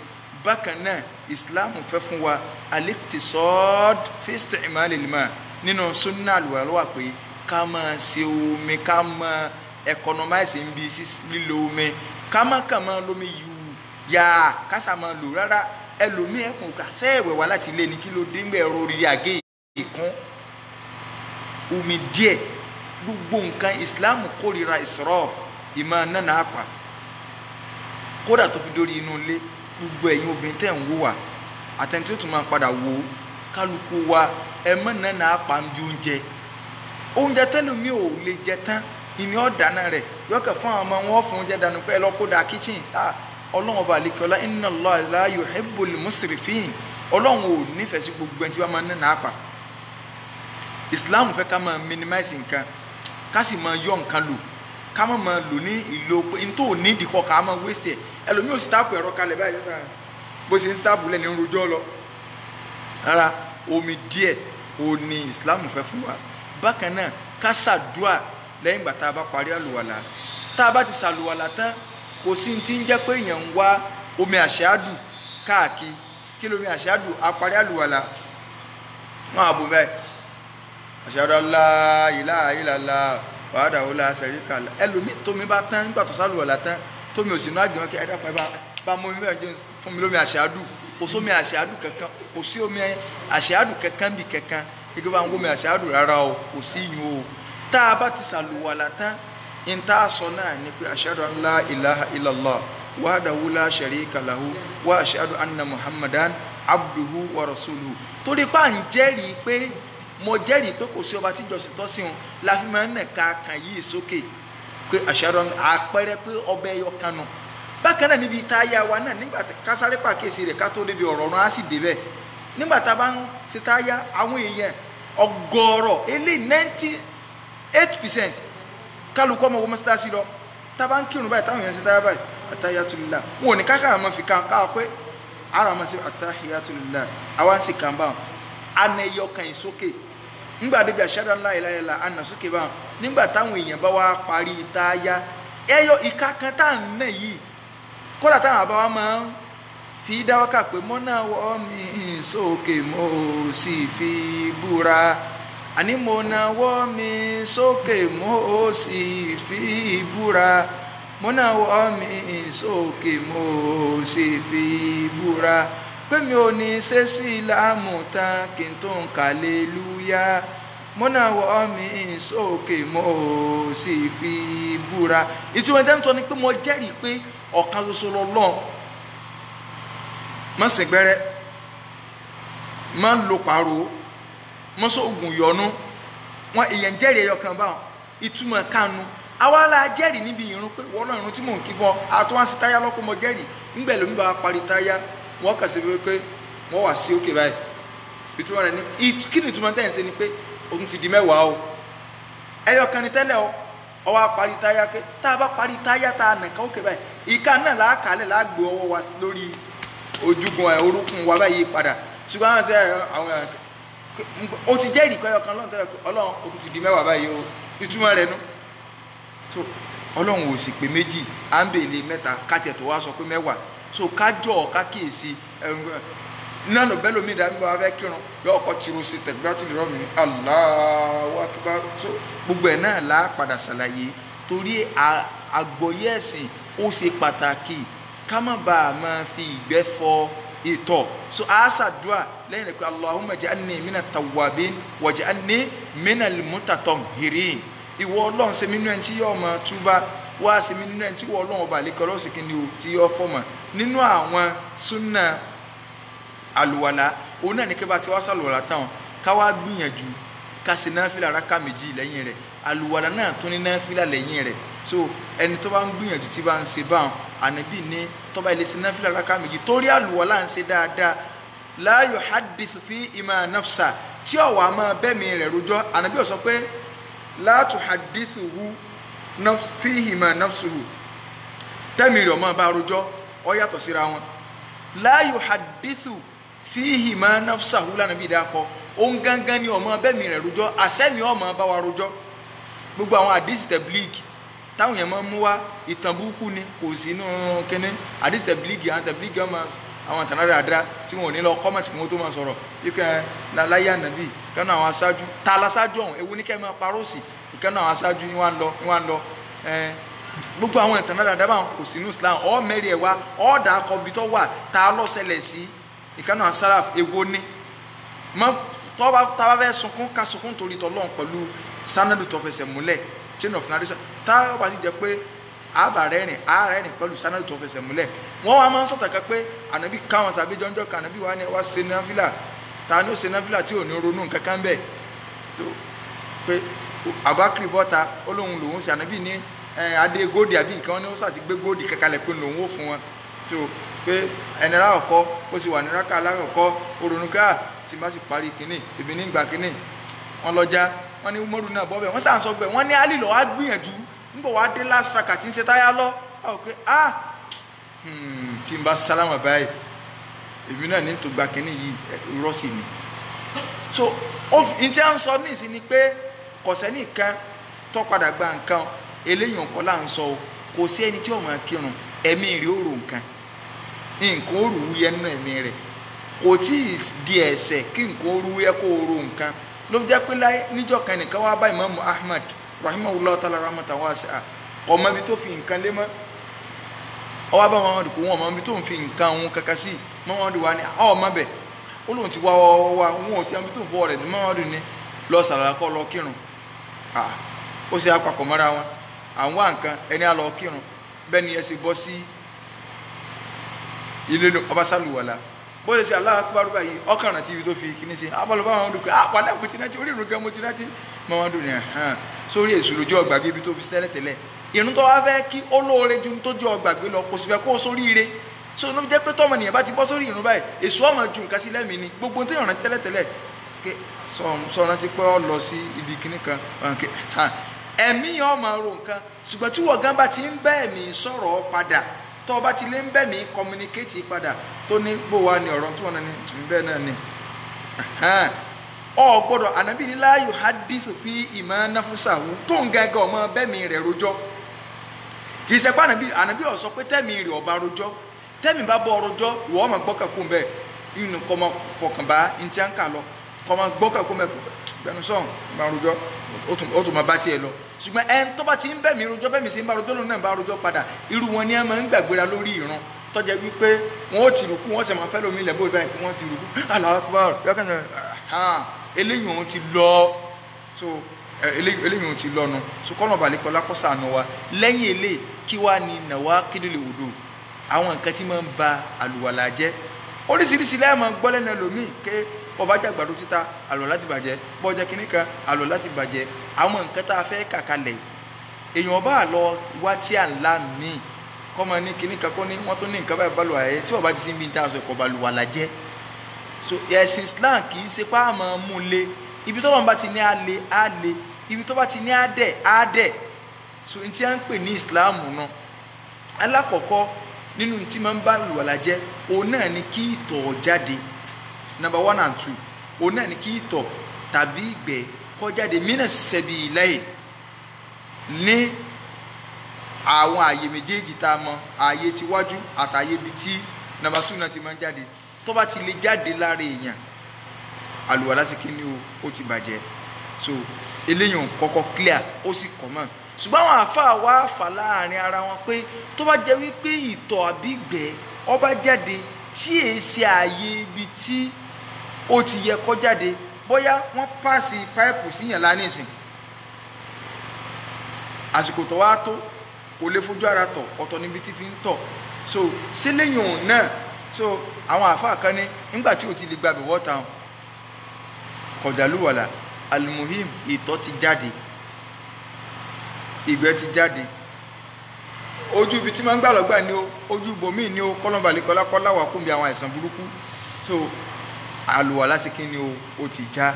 Bákan náà Islam fẹ́ fún wa al-iqtisad fi isti'malil ma nínú sunna àlùwàlá wà pé ká máa ṣe omi ká máa economize ń bi lílo omi ká má kàn máa lómi yù yá ká sà máa lò rárá. Ẹlòmíì ẹkùn ká sẹ́ẹ̀wẹ̀ wá láti ilé ní kí ló dé ń bẹ̀ ẹ̀rọ orí àgé ìkún omi díẹ̀. Gbogbo nǹkan Islam kórìíra israf ìmọ̀ nánà àpà kódà tó fi dórí inú ilé. Gbogbo ẹ̀yin obìnrin tẹ̀ ń wò wá àtẹni tí ó tún máa padà wò ó kálukú wa ẹ mọ̀ nánà àpà ń bi oúnjẹ. Oúnjẹ tẹ́lómi ò lè jẹ tán ìní ọ̀dáná rẹ̀ yọkẹ̀ fún àwọn ọmọ wọn fún oúnjẹ dànù pé ẹ lọ kó da kitchen. Ọlọ́run ọba àlekọ́lá inna Allaha la yuhibbul musrifin, Ọlọ́run ò nífẹ̀ẹ́ sí gbogbo ẹni tí wọ́n máa ń nánà àpà. Islam fẹ́ ká máa minimize nǹkan ká sì máa yọ nǹkan lò ká má máa lò ní ìlò pé n tó ní ìdíkọ̀ ká máa waste ẹ̀. Ẹlòmíì ò sítáàpù ẹ̀rọ kalẹ̀ báyìí sáà bó ṣe ń sítáàpù lẹ́ni ń rojọ́ lọ. Rárá, omi díẹ̀ ò ní Islam fẹ́ fún wa. Bákan náà ká ṣàdúà lẹ́yìn ìgbà tá a bá parí àlùwàlà. Tá a bá ti ṣàlùwàlà tán kò sí ti ń jẹ́ pé èèyàn ń wá omi àṣàdù káàkiri. Kí lomi àṣàdù? A parí àlùwàlà wọn àbò bẹ́ẹ̀ ashhadu an la ilaha illallah wahdahu la sharika lah. Ẹlòmíì tómi bá tán nígbà tó ṣàlùwàlà tán tómi ò sì ní àgbẹ̀wọ̀n kí ẹ̀dá kan bá mú omi mẹ́rin jẹun fún mi lómi àṣàdù. Kò sómi àṣàdù kankan, kò sí omi àṣàdù kankan bí kankan gẹ́gẹ́ bá ń wómi àṣàdù rárá o, kò sí yun o. Tá a bá ti ṣàlùwàlà tán n tá a sọ náà ni pé ashhadu an la ilaha illallah wahdahu la sharika lahu wa ashhadu anna muhammadan abduhu wa rasuluhu. Torí pa ń jẹ́rìí pé mo jẹ́rìí pé kò sí ọba tí ìjọsìn tọ́ sí wọn la fi máa ń nàka kan yìí sókè pé ashhadu àpẹẹrẹ pé ọbẹ̀ ẹyọ kan nù. Bákan náà níbi táyà wa náà nígbà kásáré pàkíyèsí rẹ̀ ká tó débi ọ̀rọ̀ ọ̀run á sì débẹ̀. Nígbà tá a bá ń ṣe táyà àwọn èèyàn ọgọ́rọ̀ eléyìí 98% kálukú ọmọ wo mọ́sálásí lọ. Tá a bá ń kírun báyìí táwọn èèyàn ṣe táyà báyìí attahiyatulillah wọn ò ní káká àmọ́ fi kan káà pé ara àmọ́ sí attahiyatulillah àwa ń sì kàn báwọn ana ẹyọ kan yìí sókè nígbà débi ashhadu an la ilaha illallah ana sókè báwọn. Nígbà táwọn èèyàn bá wá parí táyà ẹyọ ìka kan tá à ń nà yìí kódà táwọn àbá wa máa ń fi dáwọ́kà pé mọ́nà wọ́ mi sókè mo sì fi búra àní mo nawọ́ mi sókè mo sì fi búra mo nawọ́ mi sókè mo sì fi búra pé mi ò ní ṣe sí ìlàmù tán kí n tó ń kàlélúyà mo nawọ́ mi sókè mo sì fi búra. Ìtumọ̀ ìtẹ́ ń tọ́ ni pé mo jẹ́rìí pé ọ̀kan ṣoṣo lọ́lọ́run. Má sìn gbẹ́rẹ́, má lo pàrọ̀, má sọ oògùn yọnu. Wọn èèyàn jẹ́rìí ẹyọ kan báwọn ìtumọ̀ kanu. Àwa la jẹ́rìí níbi ìrun pé wọ́n náà ìrun tí mò ń kí fún ọ àtúwọ́n sí táyà lọ́kọ́ mo jẹ́rìí. Ńgbẹ̀ lómi bá parí táyà wọ́n kà sí pé wọ́n wà sí òkè báyìí. Ìtumọ̀ rẹ̀ ni kí ni ìtumọ̀ tẹ̀ ń ṣe ni pé òun ti di mẹ́wàá o, ẹyọ kan ni tẹ́lẹ̀ o, ó wá parí táyà pé tá a bá parí táyà tá a nà ká òkè báyìí ìka náà là á kálẹ̀ là á gbé ọwọ́ wa lórí ojúgun ẹ̀ orúnkún wa báyìí padà. Ṣùgbọ́n àwọn ṣe àwọn o ti jẹ́rìí pé ẹyọ kan lọ́run tẹ́lẹ̀ pé Ọlọ́run o ti di mẹ́wàá báyìí o, ìtumọ̀ rẹ̀ nu. So Ọlọ́run ò sì pé méjì à ń bèèlè mẹ́ta kátiẹ̀ tó wá sọ pé mẹ́wàá. So kájọ kákíyèsí náà ló bẹ́ẹ̀ lómi ìdá mi bá wá fẹ́ kírun yọ ọkọ̀ tìrò sí tẹ̀gbẹ́rẹ́tì lọ́rọ̀ mi ní Allahu Akbar. So gbogbo ẹ̀ náà là á padà ṣàlàyé torí àgbọ́yé ẹ̀sìn ó ṣe pàtàkì ká má bàa máa fi ìgbẹ́ fọ ìtọ̀. So a ṣàdúà lẹ́yìn rẹ̀ pé Allahumma ij'alni mina tawwabin waj'alni minal mutatahhirin. Ìwọ Ọlọ́run ṣe mí nínú ẹni tí yóò máa túbá wá ṣe mí nínú ẹni tí ìwọ Ọlọ́run ọba àlekọ́ ọlọ́sìn kí ni o tí yóò fọmọ. Nínú àwọn súnà àlùwàlà òun náà ní kí bá ti wá sàlùwàlà táwọn ká wá gbìyànjú ká ṣe náfìlà rákà méjì lẹ́yìn rẹ̀. Àlùwàlà náà tún ní náfìlà lẹ́yìn rẹ̀. So ẹni tó bá ń gbìyànjú tí bá ń ṣe báwọn ànábì ní tó bá ilé ṣe náfìlà rákà méjì torí àlùwàlà ń ṣe dáadáa la yuhaddithu fi ima nafsa tí ọ̀wà máa bẹ́mi rẹ̀ rojọ́. Ànábì ó sọ pé la tuhaddithuhu fi ima nafsuhu tẹ́mi rẹ̀ ọmọ bá rojọ́ ó yàtọ̀ síra wọn. La yuhaddithu fihi ma nafsahu lánàbí dákọ Òun gangan ni ọmọ bẹ́mi rẹ̀ rojọ́, àsẹ́mi ọmọ bá wa rojọ́. Gbogbo àwọn àdìsí tẹ̀blíìgì táwọn yẹn máa ń mú wá, ìtàn burúkú ni, kò sí inú kínní. Àdìsí tẹ̀blíìgì, àwọn tẹ̀blíìgì ọmọ àwọn ìtàn dáadáa tí wọn ò ní lọ kọ́mọ̀tì kí wọ́n tó máa sọ̀rọ̀ ikẹ́ láyé ànábì kánú àwọn aṣáájú ta laṣáájú ọ̀hún, ewu ní kẹ́ máa parọ́ sí ìkánú àwọn aṣáájú ni wọ́n á lọ ni wọ́n á lọ. Gbogbo àwọn ìtàn dáadáa báwọn kò sínú Islam. Ọ mẹ́rin ẹ̀ wá ọ̀dà akọbi tó wà ta ló ṣẹlẹ̀ sí ìkánú àwọn sálàf, ewu ní mọ tọ́ba fẹ́ sunkún ká sunkún torí tọ́lọ́run pẹ̀lú sanadu tó fẹsẹ̀ múlẹ̀, chain of narration. Tá a bá sì jẹ́ pé àbá rẹ́rìn á rẹ́rìn pẹ̀lú sanadu tó fẹsẹ̀ múlẹ̀. Wọ́n wá máa ń sọ̀tàn kan pé ànábì káwọn sàbí jọ́njọ́ kan, ànábì wá ní wá ṣe náfìlà, ta ni ó ṣe náfìlà tí ò ní ronú nǹkan kan bẹ́ẹ̀ tó pé Abakiri bọ́ta ó lóun lòun ṣe, ànábì ní adé góòdì àbí nǹkan ní ó sàti gbé góòdì kankalẹ̀ pé lòun ó fún wọn, tó pé ẹni alákọ̀ọ́kọ́ ó sì wà ní rákà alákọ̀ọ́kọ́ ó ronú ká tí má sì parí kínní èmi ní gbà kínní wọn lọ́jà wọn ní Umaru náà bọ́ bẹ́ẹ̀, wọ́n sàn sọ bẹ́ẹ̀, wọ́n ní Ali lọ́wọ́ á gbìyànjú nígbà wàá dé last track àti ń ṣe táyà lọ àwọn pé ah tí n bá sálámà báyìí èmi náà ní tó gba kínní yìí irọ́ sì ni. So n tí a ń sọ nísìn ni pé kọ̀sẹ́ nìkan tó padà gba nǹkan eléyìí nǹkan là ń sọ o, kò sí ẹni tí ó máa kírun ẹ̀mí rẹ̀ ó rò nǹkan, nǹkan ó rò wúyẹ́ nínú ẹ̀mí rẹ̀, kò tí ì di ẹ̀ṣẹ̀ kí nǹkan ó rú wúyẹ́ kó o rò nǹkan. Ló jẹ́ pé láyé níjọ́ kan nìkan wá bá Ìmáàmù Ahmad rahimahullah ta'ala rahmatan wasi'a, kò mọ ibi tó fi nǹkan lé mọ́, ó wá bá Muhammadu kò wọ́n mọ ibi tó ń fi nǹkan òun kankan sí. Muhammadu wa ni ọ̀ mọ bẹ̀, ó lóun ti wá wá òun ò tí ibi tó ń fọwọ́ rẹ̀ ní. Muhammadu ni lọ sàlàlà kọ́ lọ kírun. Ó ṣe apapọ̀ mọ́ra wọn, àwọn wá nǹkan ẹni á lọ kírun, bẹ́ẹ̀ ni ẹ ṣe bọ́ sí ilé ọba sálùwàlà, bó ṣe ṣe Allahu Akbar báyìí ọkàn rántí ibi tó fi kíní sí abalọ bá wọn dùn pé àpàlẹ́ kò ti rántí orí ìrùn gan mo ti rántí. Muhammadu ní hàn sórí èṣù lójú ọgbàgbé ibi tó fi sẹ́lẹ̀ tẹ́lẹ̀, ìrun tó wá fẹ́ kí ó lóore ju tó jẹ́ ọgbàgbé lọ, kò sì fẹ́ kó o sórí ire. So ló jẹ́ pé tọ́mọ nìyẹn bá ti bọ́ sórí ìrun báyìí èṣù ọmọ ju nǹkan sí lẹ́mìí ni, gbogbo tó yàn rántí tẹ́lẹ̀ tẹ́lẹ̀ sọ rántí pé ọ lọ sí ibi kíní kan ẹ̀mí yẹn ọmọ ro nǹkan. Ṣùgbọ́n tí wọ́n gan bá ti ń bẹ́ ẹ̀mí sọ̀rọ̀ padà, tó bá ti lé ń bẹ́ mi communicate padà tó ní bó wa ni ọ̀rọ̀ tí wọ́n ní bẹ́ẹ̀ náà ni ọ gbọ́dọ̀. Ànábì ní la yuhaddisu fi ìmọ̀ náfúsàwù tó ń gẹ́gẹ́ ọmọ bẹ́mi rẹ̀ rojọ́, kì í ṣe pé ànábì ó sọ pé tẹ́mi rẹ̀ ọba rojọ́, tẹ́mi bá bọ́ rojọ́ ìwọ ọmọ gbọ́kànkún bẹ́ẹ̀ inú kọ́ mọ fọkànbá ntí à ń kà lọ kọ́ mọ gbọ́kànkún bẹ́ẹ̀ gbẹnu sọ̀hún bá rojọ́ ó tún máa bá tiẹ̀ lọ. Ṣùgbọ́n ẹn tó bá ti ń bẹ̀mí rojọ́ bẹ́mi sí ń bá rojọ́ lónìí náà bá rojọ́ padà, irú wọn ni ẹ máa ń gbàgbéra lórí ìran tọ́jà wípé wọn ó ti rùkú wọn sì máa fẹ́ lómi ilẹ̀ bóyá báyìí wọn ti rùkú Allahu Akbar yọkàn eléyìí òun ti lọ. So eléyìí òun ti lọ́nu. So kọ́nà balẹ̀kọ́lá kó ṣàánú wa. Lẹ́yìn eléyìí kí wàá ní nawaqidul wudu, àwọn nǹkan tí máa ń ba àlùwàlà jẹ́ oríṣiríṣi lẹ́yìn máa gbọ́ lẹ́nu ẹlòmíì ké ọba jàgbàdo títa àlùwàlá ti bàjẹ́, bọ́jà kínní kan àlùwàlá ti bàjẹ́. Àwọn nǹkan tá a fẹ́ kàkalẹ̀ èèyàn bá lọ wá tí à ń la míì kọ́mọ ní kínní kan kó ní wọ́n tó ní nǹkan báyìí balùwà yẹ tí ọba ti sin bí n ta sọ ẹ̀kọ́ balùwàlà jẹ́. So ẹ̀sìn Islam kì í ṣe pé a máa mú le, ibi tó bá ti ní á le á le, ibi tó bá ti ní á dẹ̀ á dẹ̀. So n tí a ń pè ní Islam náà, alákọ̀ọ́kọ́ nínú tí máa ń bá àlùwàlà jẹ́ òun náà ni kí ìtọ̀ jáde. Number 1 and 2, òun náà ni kí ìtọ̀ tàbí ìgbẹ́ kó jáde mínà sẹ̀bi láyè ní àwọn ààyè méjèèjì tá a mọ, ààyè tiwájú àtàyè ibi tí number 2 náà ti máa ń jáde. Tó bá ti lè jáde lára èèyàn àlùwàlá sí kí ni o, ó ti bàjẹ́. So eléyìí ò kọ́kọ́ clear ó sì kọ́ mọ́. Ṣùgbọ́n àwọn àáfàá wá fà láàrin ara wọn pé tó bá jẹ́ wípé ìtọ̀ àbí ìgbẹ́ ó bá jáde tí èé ṣe ààyè ibi tí ó ti yẹ kó jáde, bóyá wọ́n pàṣẹ páìpù síyàn lánìsín, àsìkò tó wá tó kò lè fojú ara tọ̀, ọ̀tọ̀ níbi tí fi ń tọ̀. So sílẹ̀yìn òun náà, so àwọn àáfàá kan ní nígbà tí ò ti lè gbàgbé wọ́ta kọjá lùwàlà, almuhim ìtọ̀ ti jáde, ìgbẹ́ ti jáde, ojú ibi tí máa ń gbà lọ́gbà ni o, ojú ibòmíì ni o, kọ́lọ́mbàlẹ́kọ́lá kọ́lá wà kúnbi àwọn àìsàn burúkú. So àlùwàlá sí kí ni o, ó ti já.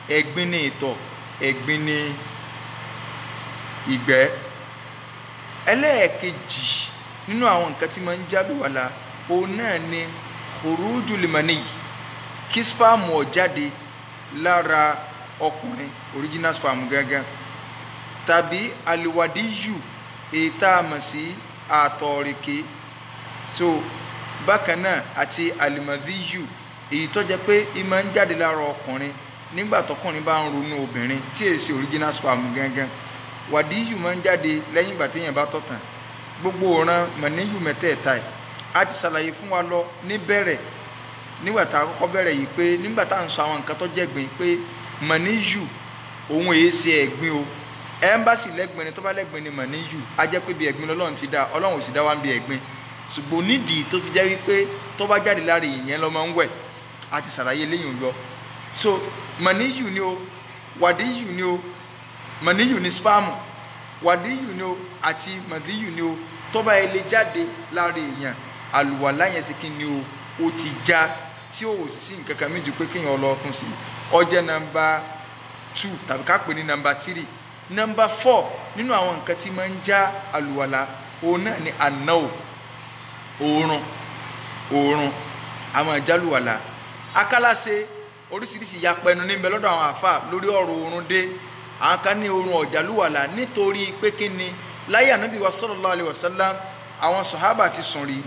Ẹ̀gbin ní ìtọ̀, ẹ̀gbin ní ìgbẹ́. Ẹlẹ́ẹ̀kejì nínú àwọn nǹkan tí máa ń já àlùwàlá òun náà ni khurujul mani, kí spam ó jáde lára ọkùnrin, original sperm gangan, tàbí àlùwàdíyù èyí tá a mọ̀ sí àtọ̀rẹ̀kẹ́. So bákan náà àti àlùmọ̀díyù èyí tó jẹ́ pé í máa ń jáde lára ọkùnrin nígbà tọkùnrin bá ń ronú obìnrin tí èyí ṣe original sperm gangan. Wàdíyù máa ń jáde lẹ́yìn ìgbà téèyàn bá tọ̀ tán. Gbogbo ọ̀ràn mọ̀níyù mẹ́tẹ̀ẹ̀ta ẹ̀ a ti ṣàlàyé fún wa lọ níbẹ̀rẹ̀ nígbà tá a kọ́kọ́ bẹ̀rẹ̀ yìí pé nígbà tá à ń sọ àwọn nǹkan tó jẹ́gbin pé mọ̀níyù òun èyí ṣe ẹ̀gbin o. Ẹ̀ńbàṣì lẹ́gbin ni, tó bá lẹ́gbin ni mọ̀níyù, á jẹ́ pé bí ẹ̀gbin lọ́lọ́run ti dá, Ọlọ́run ò sì dá wa ń bí ẹ̀gbin. Ṣùgbọ́n nídìí tó fi jẹ́ wípé tó bá jáde lára ìyẹn ló máa ń wẹ̀, a ti ṣàlàyé léyìn yọ. So mọ̀níyù ni o, wàdíyù ni o, mọ̀níyù ni spam, wàdíyù ni o àti mọ̀díyù ni o, tó bá lè jáde lára èèyàn àlùwàlá yẹn sì kí ni o, ó ti já, tí ó sì sí nǹkan kan méjì pé kéèyàn lọ tún sí. Ó jẹ́ nọ́mbà 2 tàbí ká pè ní nọ́mbà 3. Nọ́mbà 4 nínú àwọn nǹkan tí máa ń já àlùwàlá òun náà ni ànáwó, oorun. Oorun a máa já àlùwàlá. Akálàṣe oríṣiríṣi ìyapẹnu níbẹ̀ lọ́dọ̀ àwọn àáfàá lórí ọ̀rọ̀ oorun dé. Àwọn kan ní oorun ọ̀jàlúwàlá nítorí pé kí ni láyé ànábì wa sallallahu alaihi wasallam àwọn sọ̀hábà ti sùn rí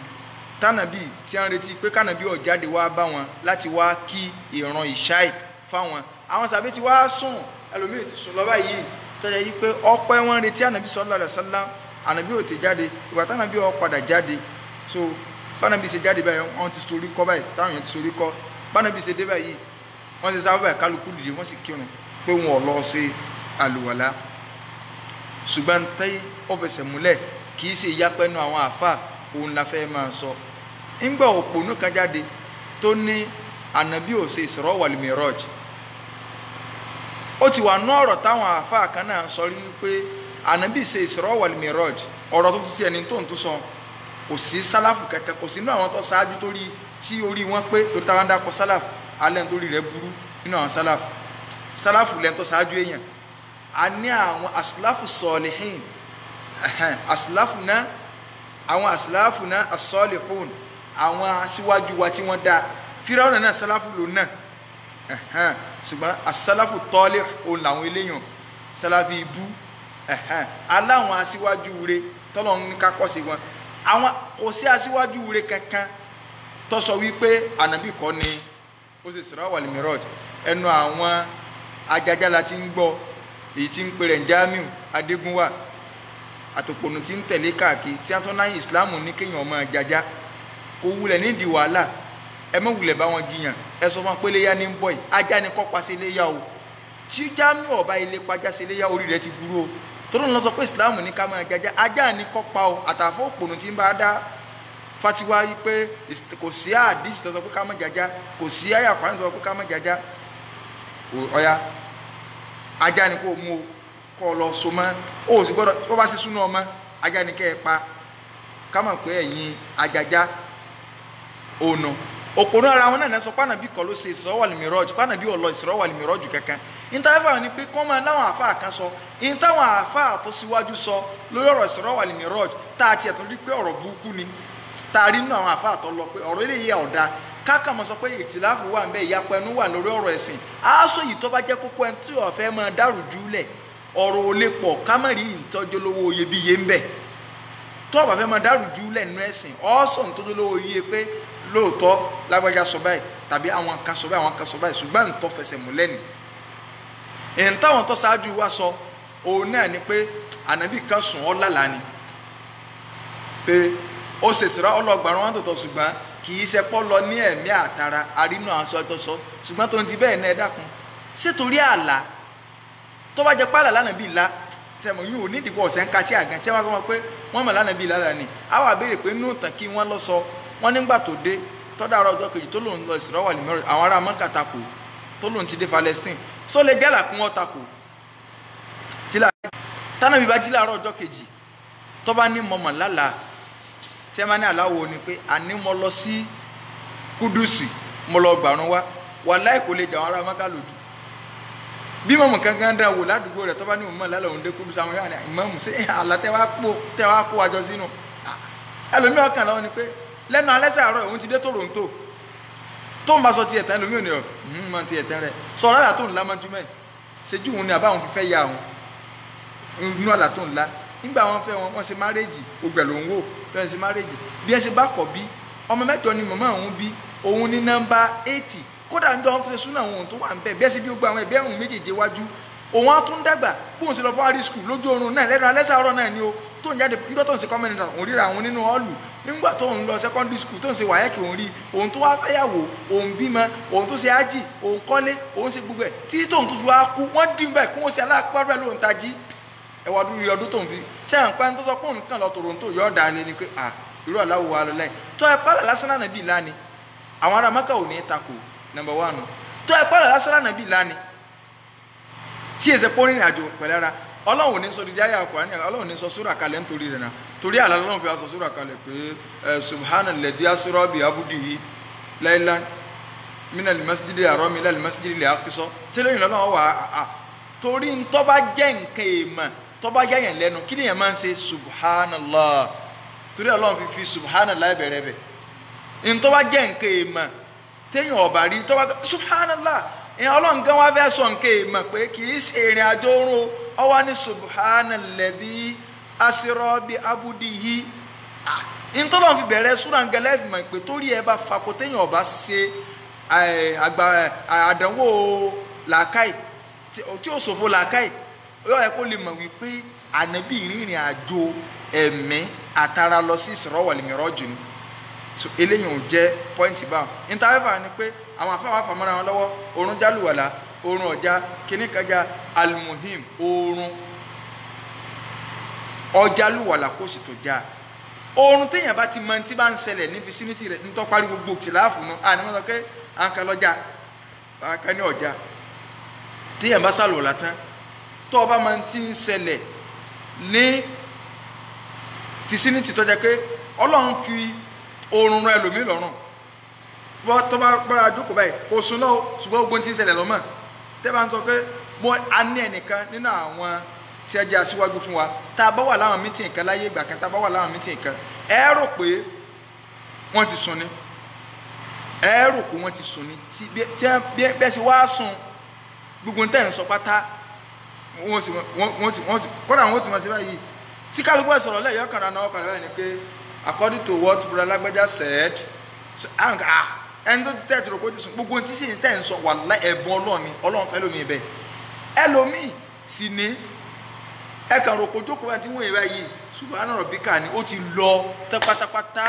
tánàbì tí a ń retí pé kánàbì ó jáde wá bá wọn láti wá kí ìran ìṣáì fáwọn. Àwọn sàbí ti wá sùn, ẹlòmíì ti sùn lọ́ba yìí tọ́jà yìí pé ọpẹ́ wọn retí ànábì sallallahu alaihi wasallam, ànábì ò tè jáde. Ìgbà tánàbì ó padà jáde, so bánàbì ṣe jáde báyìí wọ́n ti sorí kọ́ báyìí, táwọn yẹn ti sorí kọ́. Bánàbì ṣe dé báyìí wọ́n ṣe sábà báyìí, kálukú dìde wọ́n sì kírun pé wọn ò lọ ṣe àlùwàlá. Ṣùgbọ́n tẹ́ ó fẹsẹ̀ múlẹ̀ kì í ṣe ìyapẹ́nu àwọn àáfàá òun la fẹ́ máa sọ. Ńgbà òpònú kan jáde tó ní ànábì ò ṣe Isra wal Miraj, ó ti wà ní ọ̀rọ̀ táwọn àáfàá kan náà sọ rí pé ànábì ṣe Isra wal Miraj, ọ̀rọ̀ tó tún sí ẹni tó ń tún sọ kò sí sálàfù kankan, kò sí inú àwọn tó ṣáájú torí tí orí wọn pé, torí táwọn dákọ sálàfù alẹ́ nítorí rẹ̀ burú nínú àwọn sálàfù. Sálàfù lẹ́ni tó ṣáájú èèyàn. A ní àwọn asláfù sọ̀lìhìn, asláfù náà, àwọn asláfù náà asọ́lìhùn, àwọn aṣíwájú wa tí wọ́n dá. Fíráúnà náà sálàfù ló náà, ṣùgbọ́n asálàfù tọ́lẹ̀ òun làwọn eléyàn, sálàfù ibú. Aláwọn aṣíwájú rẹ̀ tọ́lọ̀ ń kakọ́ sí wọn. Àwọn kò sí aṣíwájú rẹ̀ kankan tó sọ wípé ànábì kọ́ ni ó sì Isra wal Miraj. Ẹnu àwọn ajaja la ti ń gbọ́ èyí tí ń pè rẹ̀ Jamiu Adégúnwà àtòpọ̀nù tí ń tẹ̀lé káàkiri tí a tún náà ìsìláàmù ní kéèyàn ọmọ jaja kó wulẹ̀ nídìí wàhálà, ẹ má wulẹ̀ bá wọn jiyàn, ẹ sọ fún wọn pé léyà ní ń bọ̀ yìí, ajá ni kọ́ pa sí léyà o. Tí Jamiu ọba ilé pajá sí léyà orí rẹ̀ ti burú o, tọ́lọ́ lọ sọ pé ìsìláàmù ní ká máa jaja, ajá ni kọ́ pa o. Àtàfọ́ òpònù tí ń bá dá fatiwa yìí pé kò sí àdìsí tó sọ pé ká má jaja, kò sí àyà Kùránì tó sọ pé ká má jaja, ọ̀ya ajá ni kò mú o, kọ́ lọ so mọ́ o sì gbọ́dọ̀ tó bá sí súnú ọmọ ajá ni kẹ́ ẹ pa, ká mọ̀ pé ẹ̀yin ajaja ònà òpònú ara wọn náà sọ pànàbí kọ́ ló ṣe Isra wal Miraj, pànàbí ọ̀lọ́ Isra wal Miraj kankan. Ìtàfà ni pé kọ́ máa láwọn àáfàá kan sọ ìtàwọn àáfàá tó síwájú sọ lórí ọ̀rọ̀ Isra wal Miraj, tá a tiẹ̀ tó rí pé ọ̀rọ̀ burúkú ni, tá a rí nínú àwọn àáfàá tó lọ pé ọ̀rọ̀ eléyìí ọ̀dà káàkà mọ̀ sọ pé ìtìláfù wà ń bẹ, ìyapẹnu wà lórí ọ̀rọ̀ ẹ̀sìn. Aṣọ yìí tó bá jẹ́ kókó ẹni tí ó fẹ́ máa dàrú júlẹ̀, ọ̀rọ̀ ò lè pọ̀ ká má rí ìtọ́jú lówó iyebíye ń bẹ. Tó bá fẹ́ máa dàrú júlẹ̀ nínú ẹ̀sìn, ọ̀sọ̀ ìtọ́jú lówó iye pé lóòótọ́ lágbájá sọ báyìí tàbí àwọn kan sọ báyìí, àwọn kan sọ báyìí, ṣùgbọ́n ìtọ́ fẹsẹ̀ múlẹ̀ ni. Ìyẹn táwọn tó ṣáájú wa sọ òun náà ni pé ànábì kan sùn ọ́ lálàá ni pé ó ṣèṣirà ọlọ́gbàrún wọn tó tọ̀, ṣùgbọ́n kì í ṣe pọ́ lọ ní ẹ̀mí àtara arínú àwọn sọ tó sọ, ṣùgbọ́n tó ń ti bẹ́ẹ̀ náà ẹ dákun ṣé torí àlá tó bá jẹ pálá lánàá bíi la tẹmọ yìí ò nídìí pọ̀ ọ̀sẹ̀ ń ka tí àgàn tí wọ́n sọ pé wọ́n mọ̀ lánàá bíi lálàá ni àwọn àbẹ̀rẹ̀ pé nínú ìtàn kí wọ́n lọ sọ wọ́n nígbà tó dé tọ́dà àárọ̀ ọjọ́ kejì tó lòun lọ Isra wal Miraj, àwọn ará Mọ́kà takò tó lòun ti dé Palestine só lè jẹ́ àlàkùn wọn takò tánàbí bá jí láàárọ̀ ọjọ́ kejì tó bá ní mọ̀mọ̀ lálàá tí ẹ máa ní aláwo ni pé àní mo lọ sí Kúdùsì mo lọ gbàrún wá, wàláhì kò lè jà àwọn ará Mọ́kà lójú. Bí mọ̀mọ̀ kankan dán wò ládùúgbò rẹ̀ tó bá ní òun mọ̀ lálẹ́ òun dé Kúdùsì, àwọn yóò ní ìmọ̀mù sí àlá tẹ́ wá kó wájọ sínú. Ẹlòmíràn kan lọ́wọ́ ni pé lẹ́nu alẹ́ sàárọ̀ òun ti dé Toronto, Tó ń bá sọ tiẹ̀ tán lómi ò ní ọ̀ mọ tiẹ̀ tán rẹ̀ sọ ọ̀rọ̀ àlà tó ń lá mọ́jú mẹ́ ṣejú òun ni àbáwọn fi fẹ́ ya òun inú àlà tó ń lá. Nígbà wọn fẹ́ wọn, wọ́n ṣe márèjì, ogbẹ̀ ló ń wò fẹ́ẹ́ ṣe márèjì. Bí ẹ ṣe bá kọ̀ bí ọmọ mẹ́jọ ni màmá òun bí, òun ní nọ́mbà 80. Kódà ń jọ tó ṣe súnà òun tó wà ń bẹ̀ bí ẹ ṣe bí ó gba àwọn ẹ̀bí ẹ̀hún méjèèjì wájú òun á tún dàgbà. Bóun ṣe lọ primary school lójú oorun náà lẹ́nu alẹ́ sàárọ̀ náà ni o tó ń jáde. Nígbà tó ń ṣe kọ́mẹ́nì náà òun ríra àwọn nínú ọ́ọ̀lù. Nígbà tó ń lọ secondary school tó ń ṣe wáyẹ́kì òun rí òun tó wá fẹ́yàwó, òun bímọ, òun tó ṣe ájì, òun kọ́lé, òun ṣe gbogbo ẹ̀ tí tóun tó fi wá kú. Wọ́n dín bẹ́ẹ̀ kí wọ́n ṣe aláàpárẹ̀ lóun tají ẹwà dúró ọdún tó ń fi sẹ́yìn pẹ́ tó sọ pé òun kàn lọ Toronto yọ̀ọ́ dà ní ni pé à irú aláwo wa lọ lẹ́yìn tó ẹ pálá lásán lánàá bíi lánìí àwọn ará Mẹ́kà ò ní takò nọ́mbà 1 tó ẹ pálá lásán lánàá bíi lánìí tí èsè pọ́n rìnrìn àjò pẹ̀lú ara Ọlọ́run ò ní sọ dídí ayé Àkùránì, Ọlọ́run ò ní sọ súrà kalẹ̀ nítorí rẹ̀ náà torí àlá Ọlọ́run fi wá sọ súrà kalẹ̀ pé ẹ subhanalladhi asra bi abdihi laylan minal masjidil harami ilal masjidil aqsa sílẹ̀ yìí lọ́wọ́ wà á torí ntọ́ bá jẹ́ nǹkan èèmọ̀ tọ́ bá yá yẹn lẹ́nu kí ni yẹn máa ń ṣe subhanallah torí Ọlọ́run fi subhanallah bẹ̀rẹ̀ bẹ̀ ntọ́ bá jẹ́ nǹkan èèmọ̀ téèyàn ọ̀bà rí tọ́ bá subhanallah ìyẹn Ọlọ́run gan wá fẹ́ sọ nǹkan èèmọ̀ pé kì í ṣe ìrìn àjò oorun o ọwọ́ ní subhanalladhi asra bi abudihi ntọ́lọ́run fi bẹ̀rẹ̀ súra ń gẹlẹ́ fi mọ̀ pé torí ẹ bá fakọ téèyàn ọ̀bà ṣe àgbà àdánwò làákàyè tí ó ṣòfò làákàyè yóò yẹ kó lè mọ̀ wípé ànábì rìnrìn àjò ẹ̀mí àtara lọ sí Isra wal Miraj ni. So eléyìí ò jẹ́ pọ́ìntì báwọn. Ìtàwẹ́fà ni pé àwọn afáwọn afàmọ́ra wọn lọ́wọ́ oorun jálùwàlà oorun ọ̀já kíníkàjá almuhim oorun ọjálùwàlà kò sì tó já oorun téèyàn bá ti mọ tí bá ń ṣẹlẹ̀ ní vicinity rẹ̀ ntọ́ parí gbogbo tìláàfù nu àní wọ́n sọ pé àǹkà lọ́jà àǹkà ní ọ̀já téèyàn bá sàlùwàlà tán tó o bá máa ti ń ṣẹlẹ̀ ní vicinity tó jẹ́ pé Ọlọ́run fi oorun rán ẹlòmíì lọ́rùn wọ́n tó bá gbára jókòó báyìí kò sùn lọ́wọ́ ṣùgbọ́n ogun ti ń ṣẹlẹ̀ lọ́mọ tẹ́ bá ń sọ pé mo a ní ẹnìkan nínú àwọn tí ẹ jẹ́ aṣíwájú fún wa tá a bá wà láwọn mítìn kan láyé ìgbà kan tá a bá wà láwọn mítìn kan ẹ rò pé wọ́n ti sùn ni ẹ rò pé wọ́n ti sùn ni tí bẹ́ẹ̀ sì wá sùn gbogbo tẹ́ ń sọ pátá wọ́n sì kọ́dà wọ́n ti mọ̀ sí báyìí tí kálukú ẹ̀ sọ̀rọ̀ lẹ́yìn ọkàn náà ọkàn báyìí ni pé according to what brother Lágbájá said ẹni tó ti tẹ́ ẹ̀ tó rò kó ti sùn gbogbo tí sì ń tẹ́ ń sọ wàláhì ẹ̀bùn Ọlọ́run ni Ọlọ́run fẹ́ lómi bẹ́ẹ̀ ẹlòmíì sì ní ẹ kàn rò pé jókòó bá ti wọ́n yìí báyìí subhana rabbika ni ó ti lọ tán pátápátá.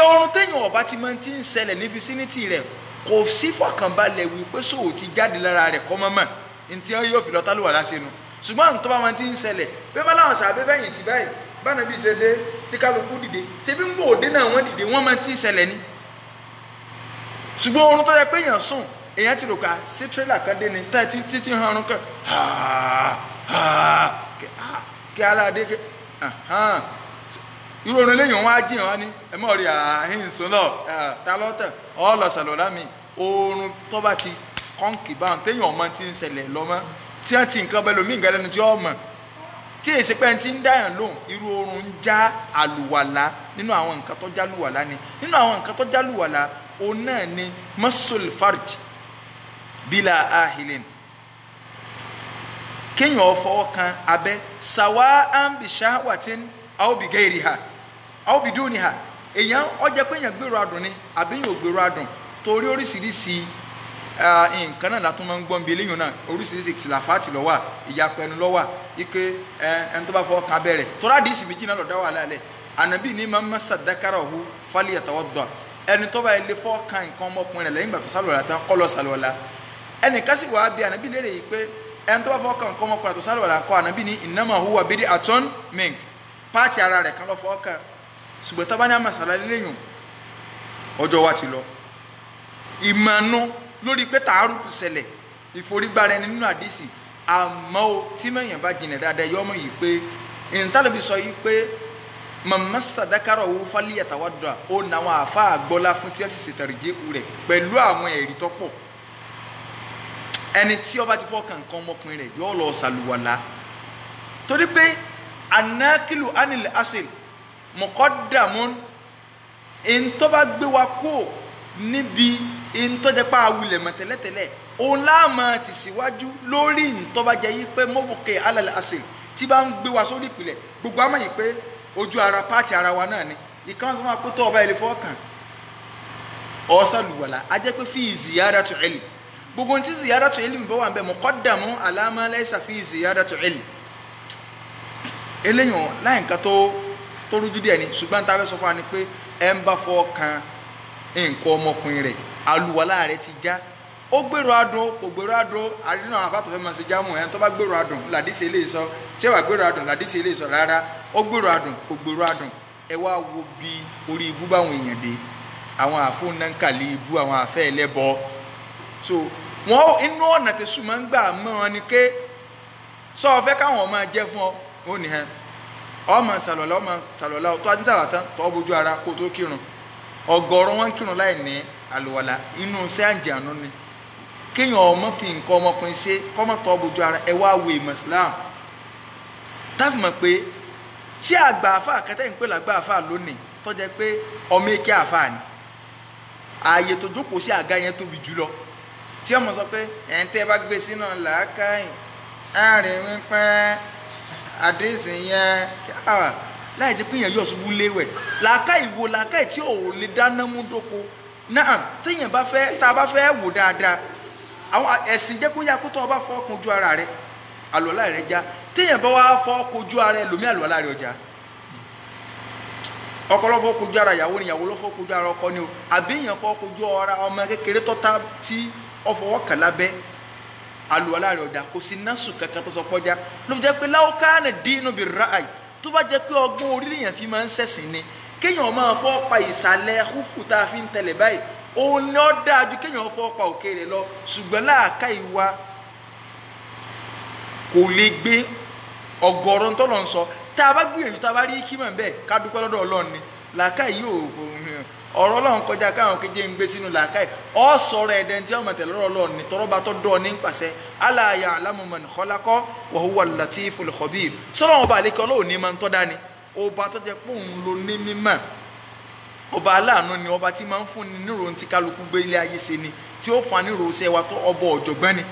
Oorun téèyàn ọba ti máa ti ń ṣẹlẹ̀ ní vicinity rẹ̀ kò sí fọkànbalẹ̀ wípé sòwò ti jáde lára rẹ̀ kọ́ mọ́mọ́ ntí yóò fi lọ tálùwà lásìnú ṣùgbọ́n àwọn tó bá máa ti ń ṣẹlẹ̀ bí wọ́n láwọn sàbẹ́ bẹ́yìn tì báyìí báná bí ṣe dé tí kálukú dìde ṣe bí ń gbò òde náà wọ́n dìde wọ́n máa ti ń ṣẹlẹ̀ ni. Ṣùgbọ́n oorun tó yẹ pé èèyàn sùn èèyàn ti rò ká sí tírélà kan dé ni tá títí hàn ọrùn kan kí aládé kí irú oorun eléyìí wọn á jiyàn wá ní ẹ mọ̀ rí àhín sùn lọ ta lọ́tẹ̀ ọ lọ sàlọ́lá mi oorun tó bá ti kọ́ǹkì báwọn téèyàn ọmọ ti ń ṣẹlẹ̀ lọ́mọ tí wọ́n ti nǹkan bẹ́ẹ̀ lómi nǹkan lẹ́nu tí ó mọ̀ tí èsì pé ti ń dáyàn lóhùn irú oorun ń já àlùwàlá nínú àwọn nǹkan tó já lùwàlá ni nínú àwọn nǹkan tó já lùwàlá òun náà ni masul farj bila ahilin kéèyàn fọwọ́ kan abẹ́ sawa an bi shahwatin aw bi gairiha aw bi duniha èèyàn ó jẹ́ pé èèyàn gbèrò adùn ni àbí èèyàn ò gbèrò adùn torí oríṣiríṣi nǹkan náà látún máa ń gbọ́n bí eléyìí náà oríṣiríṣi tìlàfáàtì ló wà ìyapẹnu ló wà ike ẹni tó bá fọwọ́ kan abẹ́ rẹ̀ tọ́lá àdìsí méjì náà ló dá wàhálà lẹ̀ ànábì ní man massa dhakarahu falyatawadda ẹni tó bá ilé fọwọ́ kan nǹkan ọmọkùnrin rẹ̀ lẹ́yìn ìgbà tó sálùwàlá tán kó lọ sálùwàlá ẹnìkan sì wàá bí ànábì léèrè yìí pé ẹni tó bá fọwọ́ kan nǹkan ọmọkùnrin tó sálùwàlá kọ́ ànábì ní innama huwa bid'atun mink páàtì ara rẹ̀ kan lọ fọwọ́ kan ṣùgbọ́n tá bá ní àmàṣàlá lẹ́yìn ọjọ́ wa ti lọ ìmọ̀nù lórí pé tààrùkù ṣẹlẹ̀ ìforígbára ẹni nínú àdìsí àmọ́ o tí mẹ́yìn bá jìnà dáadáa yọ ọmọ yìí pé ìntàlẹ́bí sọ yìí pé màmá sàdákàrọ̀ owó fálíyàtàwádùá ó na àwọn àáfàá àgbọ́lá fún tí ẹ sì ṣètàrìjẹ́ rẹ̀ pẹ̀lú àwọn ẹ̀rí tó pọ̀ ẹni tí ó bá ti fọkàn nǹkan ọmọkùnrin rẹ̀ yóò lọ ṣàlùwàlá torí pé anákìlù anil asil mọ̀kọ́dàmún ntọ́ bá gbé wa kó níbi ìtọ́jẹ́pá awulẹ̀ mọ̀ tẹ́lẹ̀tẹ́lẹ̀ òun láàmú ti síwájú lórí ìtọ́bàjẹ́ yìí pé mọ́bùkẹ́ alẹ́ àṣẹ tí bá ń gbé wa sórí ìpìlẹ̀ gbogbo àmọ́ yìí pé ojú ara pààtì ara wa náà ni ìkan sọ ma pé tó ọba ilé fọ́ọ̀kàn ọ̀sàlùwàlà á jẹ́ pé fi ziyadatu ilm gbogbo ohun tí ziyadatu ilm bọ́ wà ń bẹ̀ muqaddamu ala ma laysa fi ziyadatu ilm eléyàn láì nǹkan tó rújú díẹ̀ ni ṣùgbọ́n tá a fẹ́ sọ fún wa ni pé ẹ ń bá fọ́ọ̀kan nǹkan ọmọkùnrin rẹ̀ àlùwàlà rẹ̀ ti já ó gbèrò adùn kò gbèrò adùn àdínà àfàtọ̀ fẹ́ máa ṣe jámù ẹ̀ tó bá gbèrò adùn làdísè lè sọ tí ẹ wà gbèrò adùn làdísè lè sọ rárá ó gbèrò adùn kò gbèrò adùn ẹ wá wo bí orí ibú báwọn èèyàn dé àwọn àfọ̀nàkàlẹ̀ ibú àwọn àfẹ́ ẹlẹ́bọ so wọn inú ọ̀nà tẹ̀sùn máa ń gbà mọ́ wọn ni ké sọ ọ fẹ́ káwọn máa jẹ́ fún ọ ó ní hẹn ọmọ sàlọ́lá ọmọ sàlọ́lá tó a ti sàlọ́ tán tọ́ bójú ara kó tó kírun ọ̀gọ̀rọ̀ wọn kírun láì ní àlùwàlà inú sẹ́ǹjànú ni kéèyàn ọmọ fi nǹkan ọmọkùnrin ṣe kọ́mọ tọ́ bójú ara ẹ wá wo ìmọ̀ Islam táfi mọ̀ pé tí àgbà àfa kẹtẹ́ ń pè lágbà àfa lónìí tó jẹ́ pé ọmọ èké àfa ni ààyè tó jókòó sí àga yẹn tóbi jùlọ tí ọmọ sọ pé ẹ̀ ń tẹ́ bá gbé sínú làákàyè àárín wípé àdéhùn yẹn láì jẹ́ pé èèyàn yọ̀ ṣubú léwẹ̀ làákàyè wo làákàyè tí ò lè dáná mú dóko náà téèyàn bá fẹ́ tá a bá fẹ́ wò dáadáa àwọn ẹ̀sìn jẹ́ kó yá kó tó o bá fọ́ kojú ara rẹ àlùwàlá rẹ já téèyàn bá wá fọ́ kojú ara ẹ lòmí àlùwàlá rẹ ọjà ọkọ ló fọ́ kojú ara ìyàwó ni ìyàwó ló fọ́ kojú ara ọkọ ni o àbí èèyàn fọ́ kojú ara ọmọ kékeré tọ́ta tí ó fọwọ́ kàn lábẹ́ àlùwàlá rẹ ọjà kò sí násù kankan tó sọ pọ́já ló fi jẹ́ pé láwùkánà dínú bí ráàyè tó bá jẹ́ pé ọgbọ́n orílẹ̀ yẹn fi máa ń ṣẹ̀sìn ni kéèyàn máa fọ́ pa ìsàlẹ̀ húfù tá a fi ń tẹ̀lẹ̀ báyìí òun ni ó dáa ju kéèyàn fọ́ pa òkè rẹ̀ lọ ṣùgbọ́n láàká ìwà kò lè gbé ọ̀gọ̀rọ̀ ń tọ́lọ̀ ń sọ tá a bá gbìyànjú tá a bá rí kímọ̀ bẹ́ẹ̀ ká dúpẹ́ lọ́dọ̀ Ọlọ́run ni làákà yìí ò ọ̀rọ̀ Ọlọ́run kọjá káwọn kéje ń gbé sínú làákà yìí ọ sọ̀rọ̀ ẹ̀dẹ̀ tí ọmọ tẹ̀lé ọ̀rọ̀ Ọlọ́run ni tọrọba tó dọ̀ ní pàṣẹ ala ya'lamu man khalaqa wa huwa al-latiful khabir sọ̀rọ̀ wọn bá àlékè Ọlọ́run ní máa ń tọ́ dání ọba tó jẹ́ pé òun ló ní mímọ̀ ọba aláàánú ni ọba tí máa ń fún ni nírò tí kálukú gbé ilé ayé ṣe ni tí ó fún wa nírò ṣe wa tó ọba ọ̀jọ̀gbọ́n ni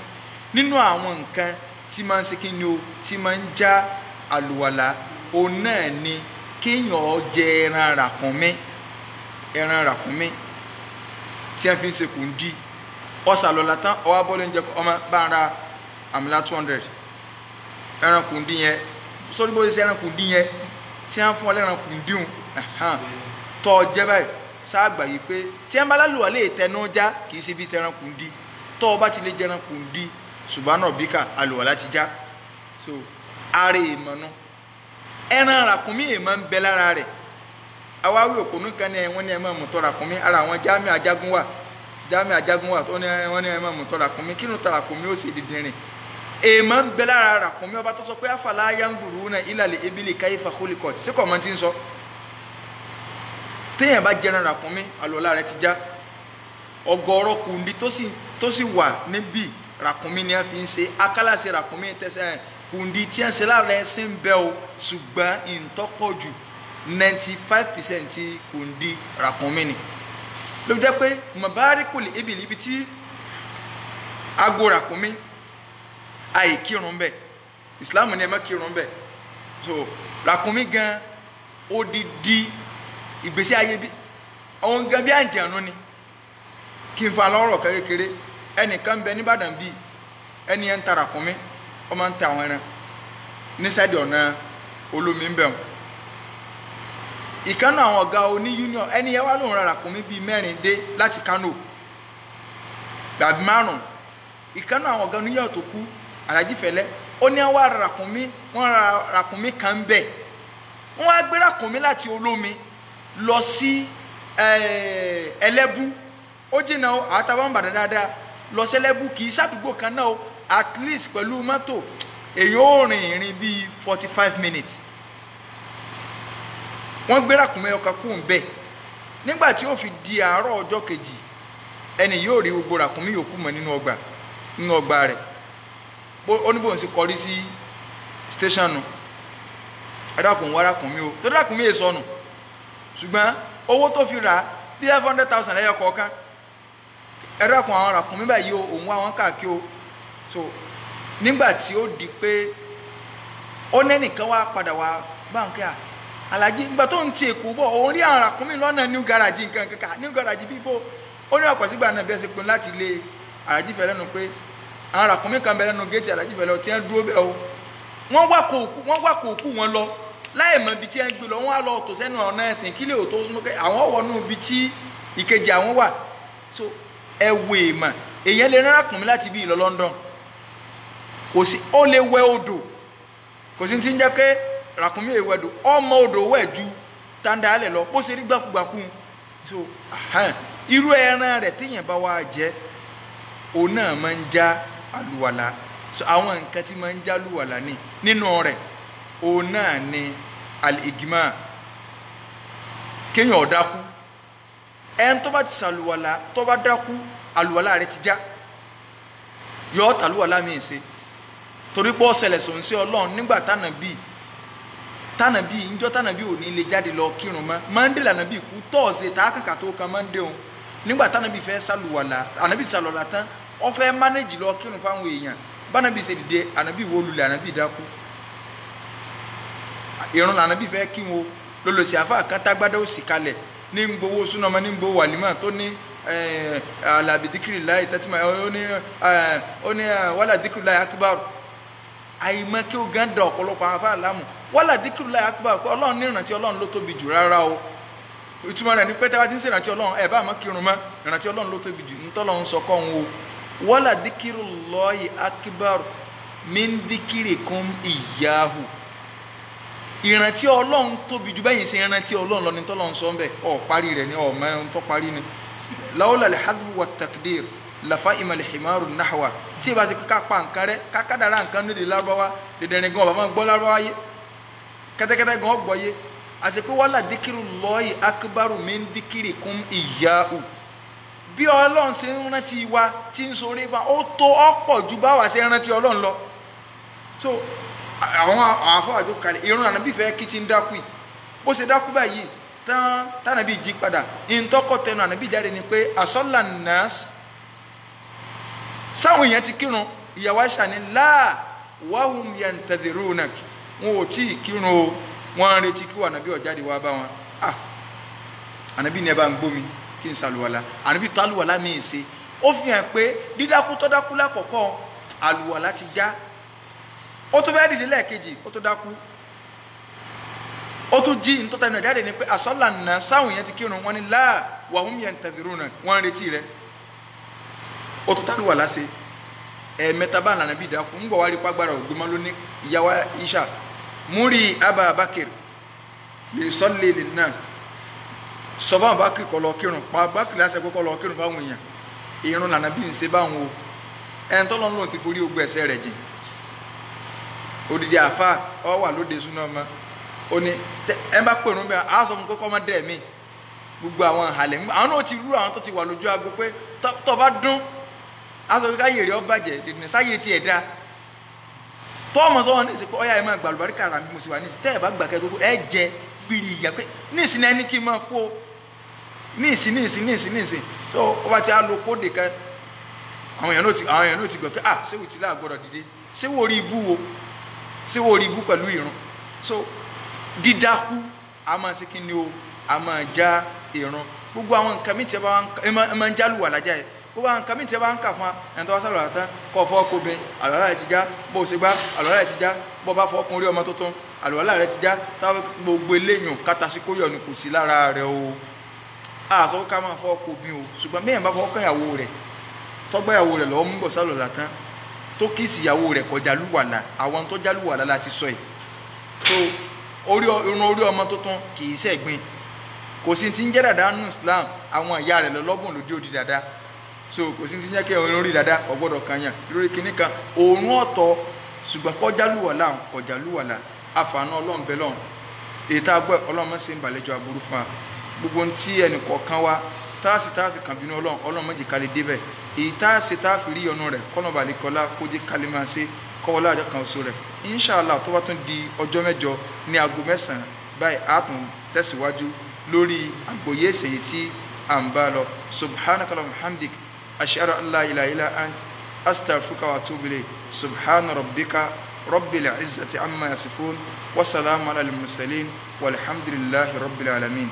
nínú àwọn nǹkan tí máa ń ṣe kí ni o tí máa ń já àlùwàlà òun náà ni kéèyàn jẹ ẹran ràkúnmí ẹran ràkúnmí tí a fi ń ṣe kùndí ọ̀sàlọ́lá tán ọwọ́ abọ́lé ń jẹ ọmọ bá ń ra àmìlá 200 ẹran kùndí yẹn sórí bó ṣe ṣe ẹran kùndí yẹn tí a ń fún ọ lẹ́ran kùndí hùn tọ́ ọ jẹ́ báyìí sáàgbà yìí pé tí a ń bá lálùwà lè tẹnu já kì í ṣe bí tẹran kùndí tọ́ ọ bá ti lè jẹran kùndí ṣùgbọ́n náà bíkà àlùwàlá ti já so ara èèmọ̀ nu ẹran ràkúnmí èèmọ̀ ń bẹ lára rẹ̀ awáwí òpònú kan ní ẹ wọ́n ní ẹ máa mú tọ́ ràkúnmí ara àwọn jámẹ́ ajagun wà jámẹ́ ajagun wà tó ní wọ́n ní ẹ máa mú tọ́ ràkúnmí kí ló tọ́ ràkúnmí ó sì dìndìnrìn èèmọ̀ ń bẹ lára ràkúnmí ọba tó sọ pé afala yanzuruna ilal ibili kayfa khuliqat sí kò mọ́ ti ń sọ téèyàn bá jẹran ràkúnmí àlùwàlá rẹ̀ ti já ọ̀gọ̀rọ̀ kùndí tó sì wà níbí ràkúnmí ni a fi ń ṣe akálàṣe ràkúnmí tẹsẹ̀ kùndí tí a ń ṣe lára ẹsìn ń bẹ o ṣùgbọ́n ìtọ́pọ̀ jù 95% ti kùndí ràkúnmí ni ló jẹ́ pé mọ̀báríkùlì ibìlì ibi tí agbo ràkúnmí àìkírun bẹ́ẹ̀ ìsìláàmù ni ẹ má kírun bẹ́ẹ̀ so ràkúnmí gan odidi ìgbésí ayé bí òun gan bí àǹjẹ̀nu ni kí n fa lọ́rọ̀ kékeré ẹnìkan bẹ nìbàdàn bíi ẹni yẹn ń ta ràkúnmí ó máa ń ta àwọn ẹran ní sáìdì ọ̀nà olómi ń bẹ̀ wọ́n ìkànnì àwọn ọ̀gá oní union ẹni yẹn wá lóun ra ràkúnmí bíi mẹ́rin dé láti Kano gbàbí márùn ìkànnì àwọn ọ̀gá oní union tó kú Alhaji Fẹlẹ́ ó ní wọ́n ra ràkúnmí wọ́n ra ràkúnmí kan bẹ̀ wọ́n wá gbé ràkúnmí láti olómi lọ sí Ẹlẹ́bú ó jìnnà o àwọn táwọn ń bàdàn dáadáa lọ sí Ẹlẹ́bú kì í sàdúgbò kan náà o at least pẹ̀lú mọ́tò èyàn ó rìn ìrìn bíi 45 minutes wọ́n gbé ràkúnmí ọkà kú ń bẹ̀ nígbà tí ó fi di àárọ̀ ọjọ́ kejì ẹni yóò rí gbogbo ràkúnmí yòókù mọ́ nínú ọgbà nínú ọgbà rẹ̀ ó ní bóun sì kọrí sí station nu ẹ dákun wá ràkúnmí o tó ràkúnmí yìí sọnù ṣùgbọ́n owó tó fi rà bí 500,000 lẹ́yọ kọ̀ọ̀kan Ẹ dákun àwọn ràkúnmí báyìí o, òun wá wọn káàkiri o. So nígbà tí ó di pé ó nẹ́nìkan wá padà wá báńkì à alájí, ìgbà tó ń ti Èkó bọ̀ òun rí àwọn ràkúnmí lọ́nà new garage nǹkan kankan, new garage bíbó. Ó ní ọ̀pọ̀ sígbà náà bí ẹ ṣe pinnu láti lé alájí fẹ́ lẹ́nu pé àwọn ràkúnmí kan bẹ lẹ́nu géètì alájí fẹ́ lọ tí wọ́n dúró bẹ́ẹ̀ o. Wọ́n wá kò kú wọn lọ láì mọ ibi tí wọ́n gbé lọ, wọ́n á lọ tò sẹ́nu ọ̀nà ẹ̀tìn kílẹ̀ ò tó súnmọ́ pé àwọn wọnú ibi tí ìkejì àwọn wà. So ẹ wo èèmọ̀, èèyàn lè rán ràkúnmí láti bí ìlọ London, kò sí, ó lè wẹ odò, kò sí ti ń jẹ́ pé ràkúnmí èèwẹ̀ odò, ọmọ odò wẹ̀ ju tandalẹ̀ lọ bó ṣe rí gbàkúgbàkú. So irú ẹran rẹ̀ téèyàn bá wá jẹ, òun náà máa ń já àlùwàlà. So àwọn nǹkan tí máa ń já àlùwàlà ní nínú rẹ̀, òun náà ni al-igma, kéèyàn ó dákú. Ẹn tó bá ti sàlùwàlà tó bá dákú, àlùwàlà rẹ̀ ti já, yọ ọ́ tàlùwàlà mi ṣe, torí pé ó ṣẹlẹ̀ sòun sí Ọlọ́run nígbà tànàbí njọ́ tànàbí ò ní lè jáde lọ kírun mọ́. Mọ́ndé lànàbí kú, tọ́ọ̀sì tààkàkà tó kan mọ́ndé òun. Nígbà tànàbí fẹ́ sàlùwàlà, ànàbí sàlùwàlà tán, ó fẹ́ mánéjì lọ kírun fáwọn èèyàn. Bánàbí ṣe dìde, ànàbí wó lulẹ̀, ànàbí dákú. Ìrun lànàbí fẹ́ kí wọn lọlọsí àfa kan tágbádá òsì kalẹ̀ ní gbowó súnàmọ́ ní gbowó wàlímà tó ní alábì díkìrì láì tẹ́tìmọ̀, ó ní wàlà díkìrì láì akíbárù. Àìmọ̀ kí ó gán da ọ̀pọ̀lọpọ̀ àwọn afá láàmú. Wàlà díkìrì láì akíbárù pé Ọlọ́run ní ìrántí Ọlọ́run ló tóbi jù. Rárá o, ìtumọ̀ rẹ̀ ní pé tẹ́wá ti ń ṣèrántí Ọlọ́run ẹ̀ bá àmọ́ kírun mọ́, ìrántí Ọlọ́run ló tóbi jù ntọ́lọ́run sọ kọ́ òun o. Wàlà díkìrì lọ́ọ̀yì akíbárù min díkìrì kún ìyáhù. Ìrántí Ọlọ́run tóbi jù bẹ́yìn sí ìrántí Ọlọ́run lọ ní tọ́lọ́run sọ ń bẹ̀. Ọ̀ parí rẹ̀ ni ọ̀ mọ́ tó parí ni. Lawla al-hadfu wa takdir lafa imal himaru nahwa. Tí ìbá ti ká pa nǹkan rẹ kákàdára nǹkan nídìí lárúbáwá, dẹdẹrin gan ọba máa gbọ́ lárúbáwá yé, kẹ́tẹ́kẹ́tẹ́ gan ọgbọ́ yé. Àti pé wala dhikrullahi akbaru min dhikrikum iyyahu. Bí Ọlọ́run ṣe ń rántí wa tí ń sọ̀rọ̀ ifá, ó tó ọ̀pọ̀ ju báwa ṣe ń rántí Ọlọ́run lọ. So àwọn afọwàjò kalẹ̀ irun ànábì fẹ́ kí ti ń dákú yìí. Bó ṣe dákú báyìí tán, tànàbí jí padà, ìtọ́kọ̀ tẹnu ànábì jáde ni pé asọ́là nọ́ọ̀sì sáwọn èèyàn ti kírun. Ìyàwó Aisha ní láà wahum yantadhirunak, wọn ò tí ì kírun o, wọn ń retí kí wọn ànábì ọ̀jáde wá bá wọn. Ah, ànábì ní ẹ bá ń gbómi kí n ṣàlùwàlà. Ànábì tó àlùwàlà mi ì ṣe, ó fi hàn pé dídákú tó dákú lákọ̀ọ́kọ́ àlùwàlà ti já. Ó tó fẹ́ dìde lẹ́ẹ̀kejì, ó tó dákú, ó tún jí. Ntọ́ta ẹnu ẹ̀jáde ni pé asọ́là nà sáwọn èèyàn ti kírun, wọn ni láà wahum yantadhirunak, wọ́n ń retí rẹ̀. Ó tún tálùwàlà ṣe ẹ̀ẹ̀mẹ́ta bá nànà bí dákú. Ń gbọ̀ wá rí pàgbára ògbémọ́ lóní. Ìyàwó Aisha múri Aba Bakr lè sọ́lé lè nà sọ fún Abakr kó lọ kírun, pa Abakr láṣẹ pé kó lọ kírun fáwọn èèyàn. Ìrun nànà bí ń ṣe báwọn o. Ẹn tọ́lọ́ ń lò ti forí ogun ẹ̀ṣẹ̀ rẹ̀ jìn. Odidi àfa ọ wà lóde súná ọmọ ó ní ẹ bá pèrún bẹ́ẹ̀ á sọ fún pé kọ́ mọ́ dẹ̀ mí. Gbogbo àwọn àhàlẹ̀ àwọn náà ti rú àwọn tó ti wà lójú aago pé tọ́ bá dún á sọ pé káyè rẹ̀ ọ bàjẹ́ dèdè sáyé tiẹ̀ dá. Tọ́ọ̀mọ̀ sọ́wọ́n ní ìsìnkú ọ̀yá ẹ̀ máa gbà lùbáríkà rà bí mo sì wà ní ìsìn tẹ́ ẹ̀ bá gbà kẹ́ tó kó ẹ jẹ gbìrì ìyá pé ní ìsìn ẹni kí n máa kó ní ìsìn ní ìsìn ní ìsìn ní ìsìn tó o bá ti á lo kóòdì kan, àwọn èèyàn náà ti gbọ́ pé ah ṣé wò ti láàgbọ́dọ̀ dìde, ṣé wò rí ibú wo, ṣé wò rí ibú pẹ̀lú ìrun. So dídákú a máa ṣe kí ni o, a máa já ìrun. Gbogbo àwọn nǹkan mi tí ẹ bá máa ń jálùwà lájà yẹ, gbogbo àwọn nǹkan mi tí ẹ bá ń kà fún wa, ẹni tó wá sálọ àtàn kọ́ fọ́ kó bẹ àlùwàlá rẹ ti já, bó o ṣe gbá àlùwàlá rẹ ti já, bó o bá fọ́ ọkùnrin ọmọ tuntun àlùwàlá rẹ ti já, táwọn gbogbo eléyìn kátàsí kó yọnu kò sí lára rẹ o. A sọ ká máa fọ́ kó bí o, ṣùgbọ́n bí èèyàn bá fọ́ kán ìyàwó rẹ̀, tọ́gbà ìyàwó rẹ̀ lọ́wọ́ mú bọ̀ sálọ àtàn tó kíìsì ìyàwó rẹ̀ kọjá lúwàlà, àwọn tó já lúwàlà la ti sọ yìí. So irun orí ọmọ tuntun kì í ṣẹ̀gbin, kò sí ti ń jẹ́ dàda nù Islam, àwọn ìyá rẹ̀ lọ́lọ́gbọ̀n lójú òdi dàda. So kò sí ti ń jẹ́ kí irun orí dàda kò gbọ́dọ̀ kan yàn lórí kinní kan òórùn ọ̀tọ̀, ṣùgbọ́n kọjá lúwàlà kọjá lúwàlà. Àfààní Ọlọ́run bẹ́ẹ̀ lọ́run èyí tá a gbọ́ Ọlọ́run má ṣe ń bàlẹ́jọ aburú fún wa. Gbogbo ohun tí ẹnì kọ̀ọ̀kan wa tá a sì tá a fi kàn bínú Ọlọ́run, Ọlọ́run má jẹ́ ká lè débẹ̀. Èyí tá a sì tá a fi rí ọ̀nà rẹ̀ kọ́nà balẹ̀kọ́lá kó jẹ́ ká lè máa ṣe kọ́wọ́lá àjọ kan oṣù rẹ̀. Inshallah tó bá tún di ọjọ́ mẹ́jọ ní aago 9 báyìí á tún tẹ̀síwájú lórí àgbọ́yé ìṣèyí tí à ń bá lọ. Subhanaka wa hamdik Ashhadu an la ilaha illa ant, astaghfiruka wa atubu ilayk. Subhana rabbika rabbil izzati amma yasifun, wa salamun ala al-mursalin, walhamdulillahi rabbil alamin.